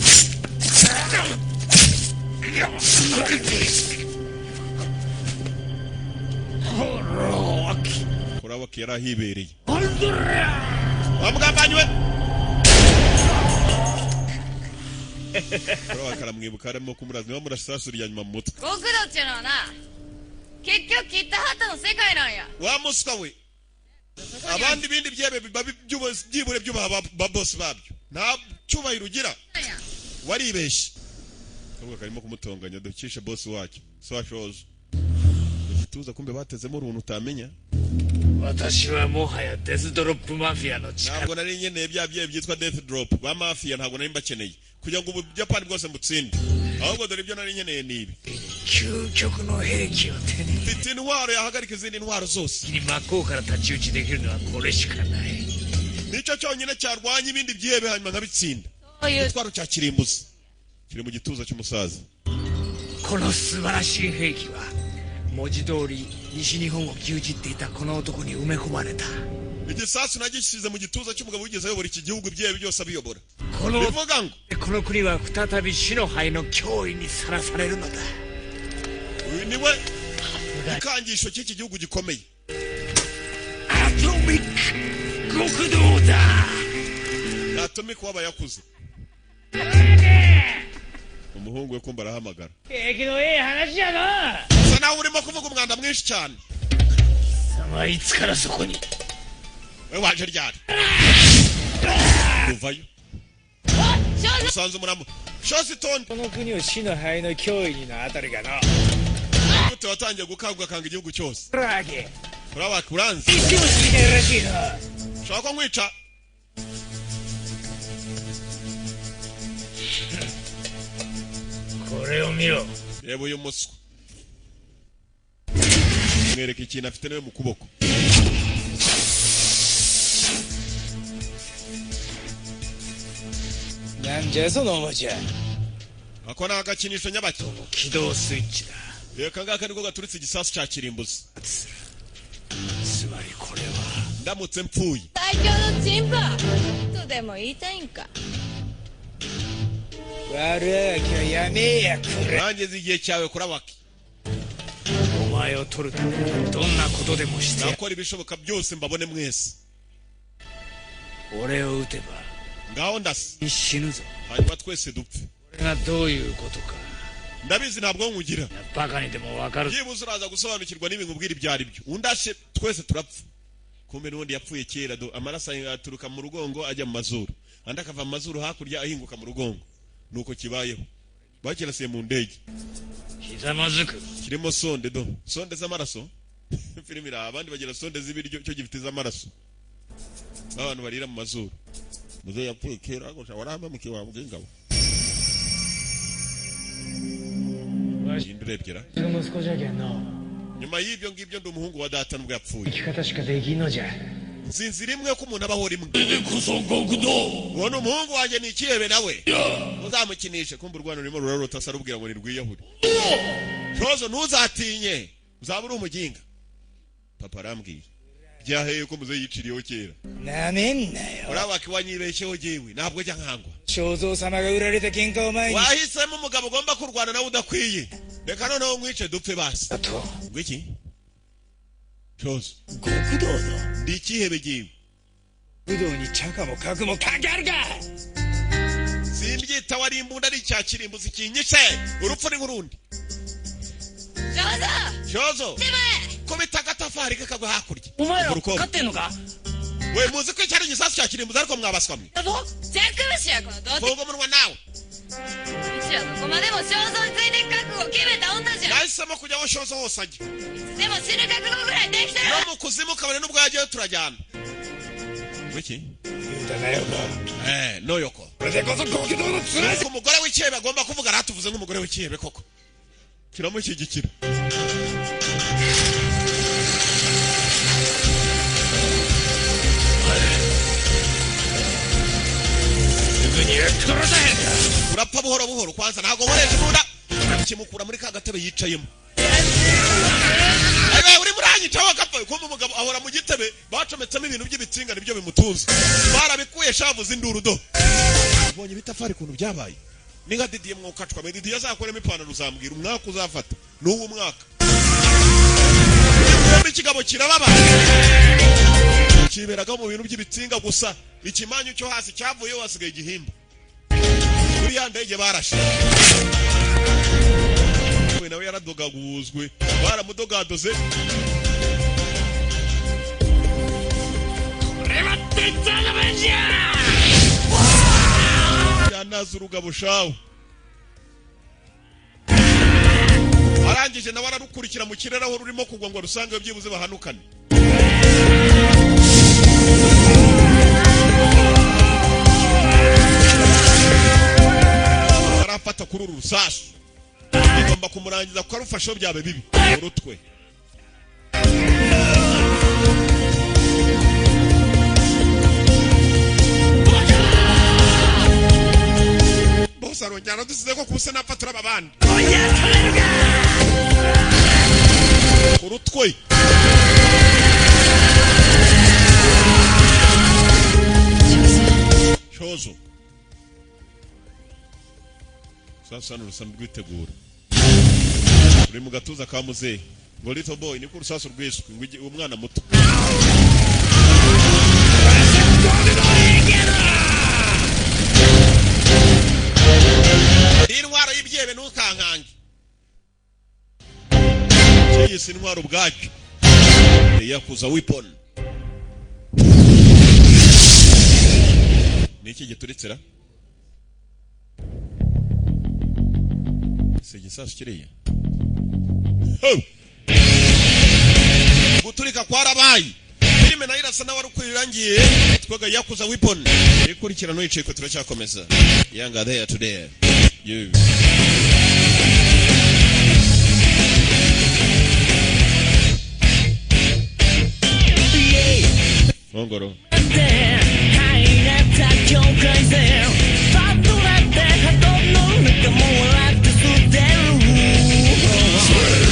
Kurawaki yarahibereye. Wamugambanyi we. Kurawaki aramwibuka arimo kumuraza, niba murasa rya nyuma mu mutwe. 極道っちゅうのはな、結局切ったはったの世界なんや。 Wa muswa we, Abandi ibindi byebe biba byibure byubaha ba boss babyo, nta cyubahiro ugira, waribeshye. Ahubwo karimo kumutonganya dukishe boss wacyo so ashoje igituza, kumbe batezemo uruntu utamenya. 私はもはやデスドロップマフィアの力 Ntabwo nari nkeneye bya byeyi byitwa death drop ba mafia, ntabwo nari mbakeneye kugira ngo Ubuyapani bwose mbutsinde, ahubwo dore ibyo nari nkeneye ni ibi. 究極の兵器を手に Mfite intwaro yahagarika izindi ntwaro zose. に真っ向から太刀打ちできるのはこれしかない。 Nicyo cyonyine cyarwanya ibindi byihebe hanyuma nkabitsinda. そういう Igitwaro cya kirimbuzi kiri mu gituza cy'umusaza. この素晴らしい兵器は文字通り西日本を牛耳っていたこの男に埋め込まれた。 Igisasu nagishyize mu gituza cy'umugabo wigeze ayobora iki gihugu, ibyihebe byose abiyobora. この Bivuga ngo この国は再び死の灰の脅威にさらされるのだ。 Uyu niwe gikangisho cy'iki gihugu gikomeye. アトミック極道だ。 Atomic w'abayakuze, umuhungu we kumva arahamagara. 景気のいい話やな。 Usa naho urimo kuvuga umwanda mwinshi cyane. 貴様いつからそこに。 We waje ryari uvayo usanze umuramu shozi itonde. この国を死の灰の脅威にのあたりがな。 Gute watangiye gukanguka akanga igihugu cyose? ラゲ Urabaka uranzi. 言っても死ねえらしいな。 Ushobora ko nkwica. これを見ろ。 Reba uyu muswa, mwereka ikintu afite nawe mu kuboko. なんじゃそのおもちゃ。 Ako ni agakinisho nyabaki. 起動スイッチだ。 Reka ngaka niko gaturitse igisasu cya kirimbuzi. つまりこれは Ndamutse mpfuye 最強のチンパとでも言いたいんか。 悪あがきはやめえやくら。 Nangeze igihe cyawe kurabaki. お前を取るためにどんなことでもしてや Nakora ibishoboka byose mbabone mwese. 俺を撃てば Ngaho ndasa 死ぬぞ。 hanyuma twese dupfe. これがどういうことか Ndabizi ntabwo nkugira. バカにでもわかる。 Byibuze uraza gusobanukirwa n'ibi nkubwira ibyo ari byo. Undashe twese turapfa. Kumbe n'ubundi yapfuye kera do, amaraso aturuka mu rugongo ajya mu mazuru, andi akava mu mazuru hakurya ahinguka mu rugongo. Nuko kibayeho, bakirasiye mu ndege. ひざまずく。 Kirimo sonde do, sonde z'amaraso. Filimi iraha abandi bagira sonde z'ibiryo, cyo gifite iz'amaraso, abantu barira mu mazuru. Muzehe yapfuye kera ariko sha warahamemukiye wa bw'ingabo. Urebye ra. うちの息子じゃけんの。 Nyuma y'ibyo ngibyo ndi umuhungu wa data nubwo yapfuye. 生き方しかできんのじゃ。 Nsinzi rimwe ko umuntu abaho rimwe. Uwo ni umuhungu wanjye, ni ikihebe nawe uzamukinishe. Kumva urwana rurimo rurarota asa arubwira ngo nirwiyahure. Shozo ntuzatinye, uzaba uri umuginga. Papa arambwiye byaheye ko muzehe yiciriyeho kera. なめんなよ。 Urabaka wanyibeshyeho, jyewe ntabwo njya nkangwa. 正蔵様が売られた喧嘩を前に Wahisemo umugabo ugomba kurwana nawe udakwiye, reka noneho nkwice dupfe basi. Ngo iki Shozo? 極道の Ndi ikihebe jyewe. 武道に茶化も格も関係あるか。 Simbyitaho, ari imbunda ari icya kirimbuzi kinyishe, urupfu ni nk'urundi. 上手。 Shozo, kubita agatafari kakagwa hakurya. お前ら Urwo 勝ってんのか。 We muzi ko icyari igisasu cya kirimbuzi, ariko mwabaswa mwe. だぞジャックムシやこの童貞。 Funga umunwa nawe. うちはどこまでも肖像についていく覚悟を決めた女じゃ。 Nahisemo kujya aho Shozo hose ajya. でも死ぬ覚悟ぐらいできてる。 No mu kuzimu kabone n'ubwo yajyayo turajyana. Wiki 言うたなよ。 Eh, no yoko. これでこそ極道の面。 Nuko umugore w'ikihebe agomba kuvuga, aratuvuze nk'umugore w'ikihebe koko, kiramushyigikira. すぐに殺さへんか。 Urapfa buhoro buhoro, kwanza ntabwo nkoresha imbunda. Kimukura muri ka gatebe yicayemo. Ayiwe, uri muranyica wagapfa. Kumva umugabo ahora mu gitebe bacometsemo ibintu by'ibitsinga nibyo bimutunze, barabikuye shavuze induru do. Ubonye ibitafari ukuntu byabaye, ni nka Didiye mwokacwa me. Didiye azakuremo ipantaro uzambwira umwaka uzafata n'uwo mwaka. Igikuyemo ikigabo kirababa, kiberagaho mu bintu by'ibitsinga gusa. Ikimanyu cyo hasi cyavuyeho, hasigaye igihimba. Kuri ya ndege barashe, we nawe yaradogaguzwe, baramudogadaze. Yanaze urugabo shawe, arangije nawe ararukurikira mu kirere aho rurimo kugwa ngo rusange byibuze bahanukane. Arafata kuri uru rusasu, igomba kumurangiza kuko arufasheho byaba bibi urutwe. Bose arongera aradusize ko kubuse napfa turaba abandi urutwe. Cyozo sasa hano rusa rwitegura ruri mu gatuza ka muzehe ngo little boy, niko urusasu rwiswe ngo umwana muto. Iyi ntwaro y'ibyebe ntukankange, cyiyise intwaro ubwacyo, the Yakuza weapon. Ni iki gituritsira? Si igisasu kiriya? Ho! Guturika kwarabaye, filime nayo irasa nawe ari uko irangiye. Twaga Yakuza weapon ikurikirana uyiciko, turacyakomeza yanga there today you. Ngoro. 境界線パッとなって鳩の中も笑って捨てる。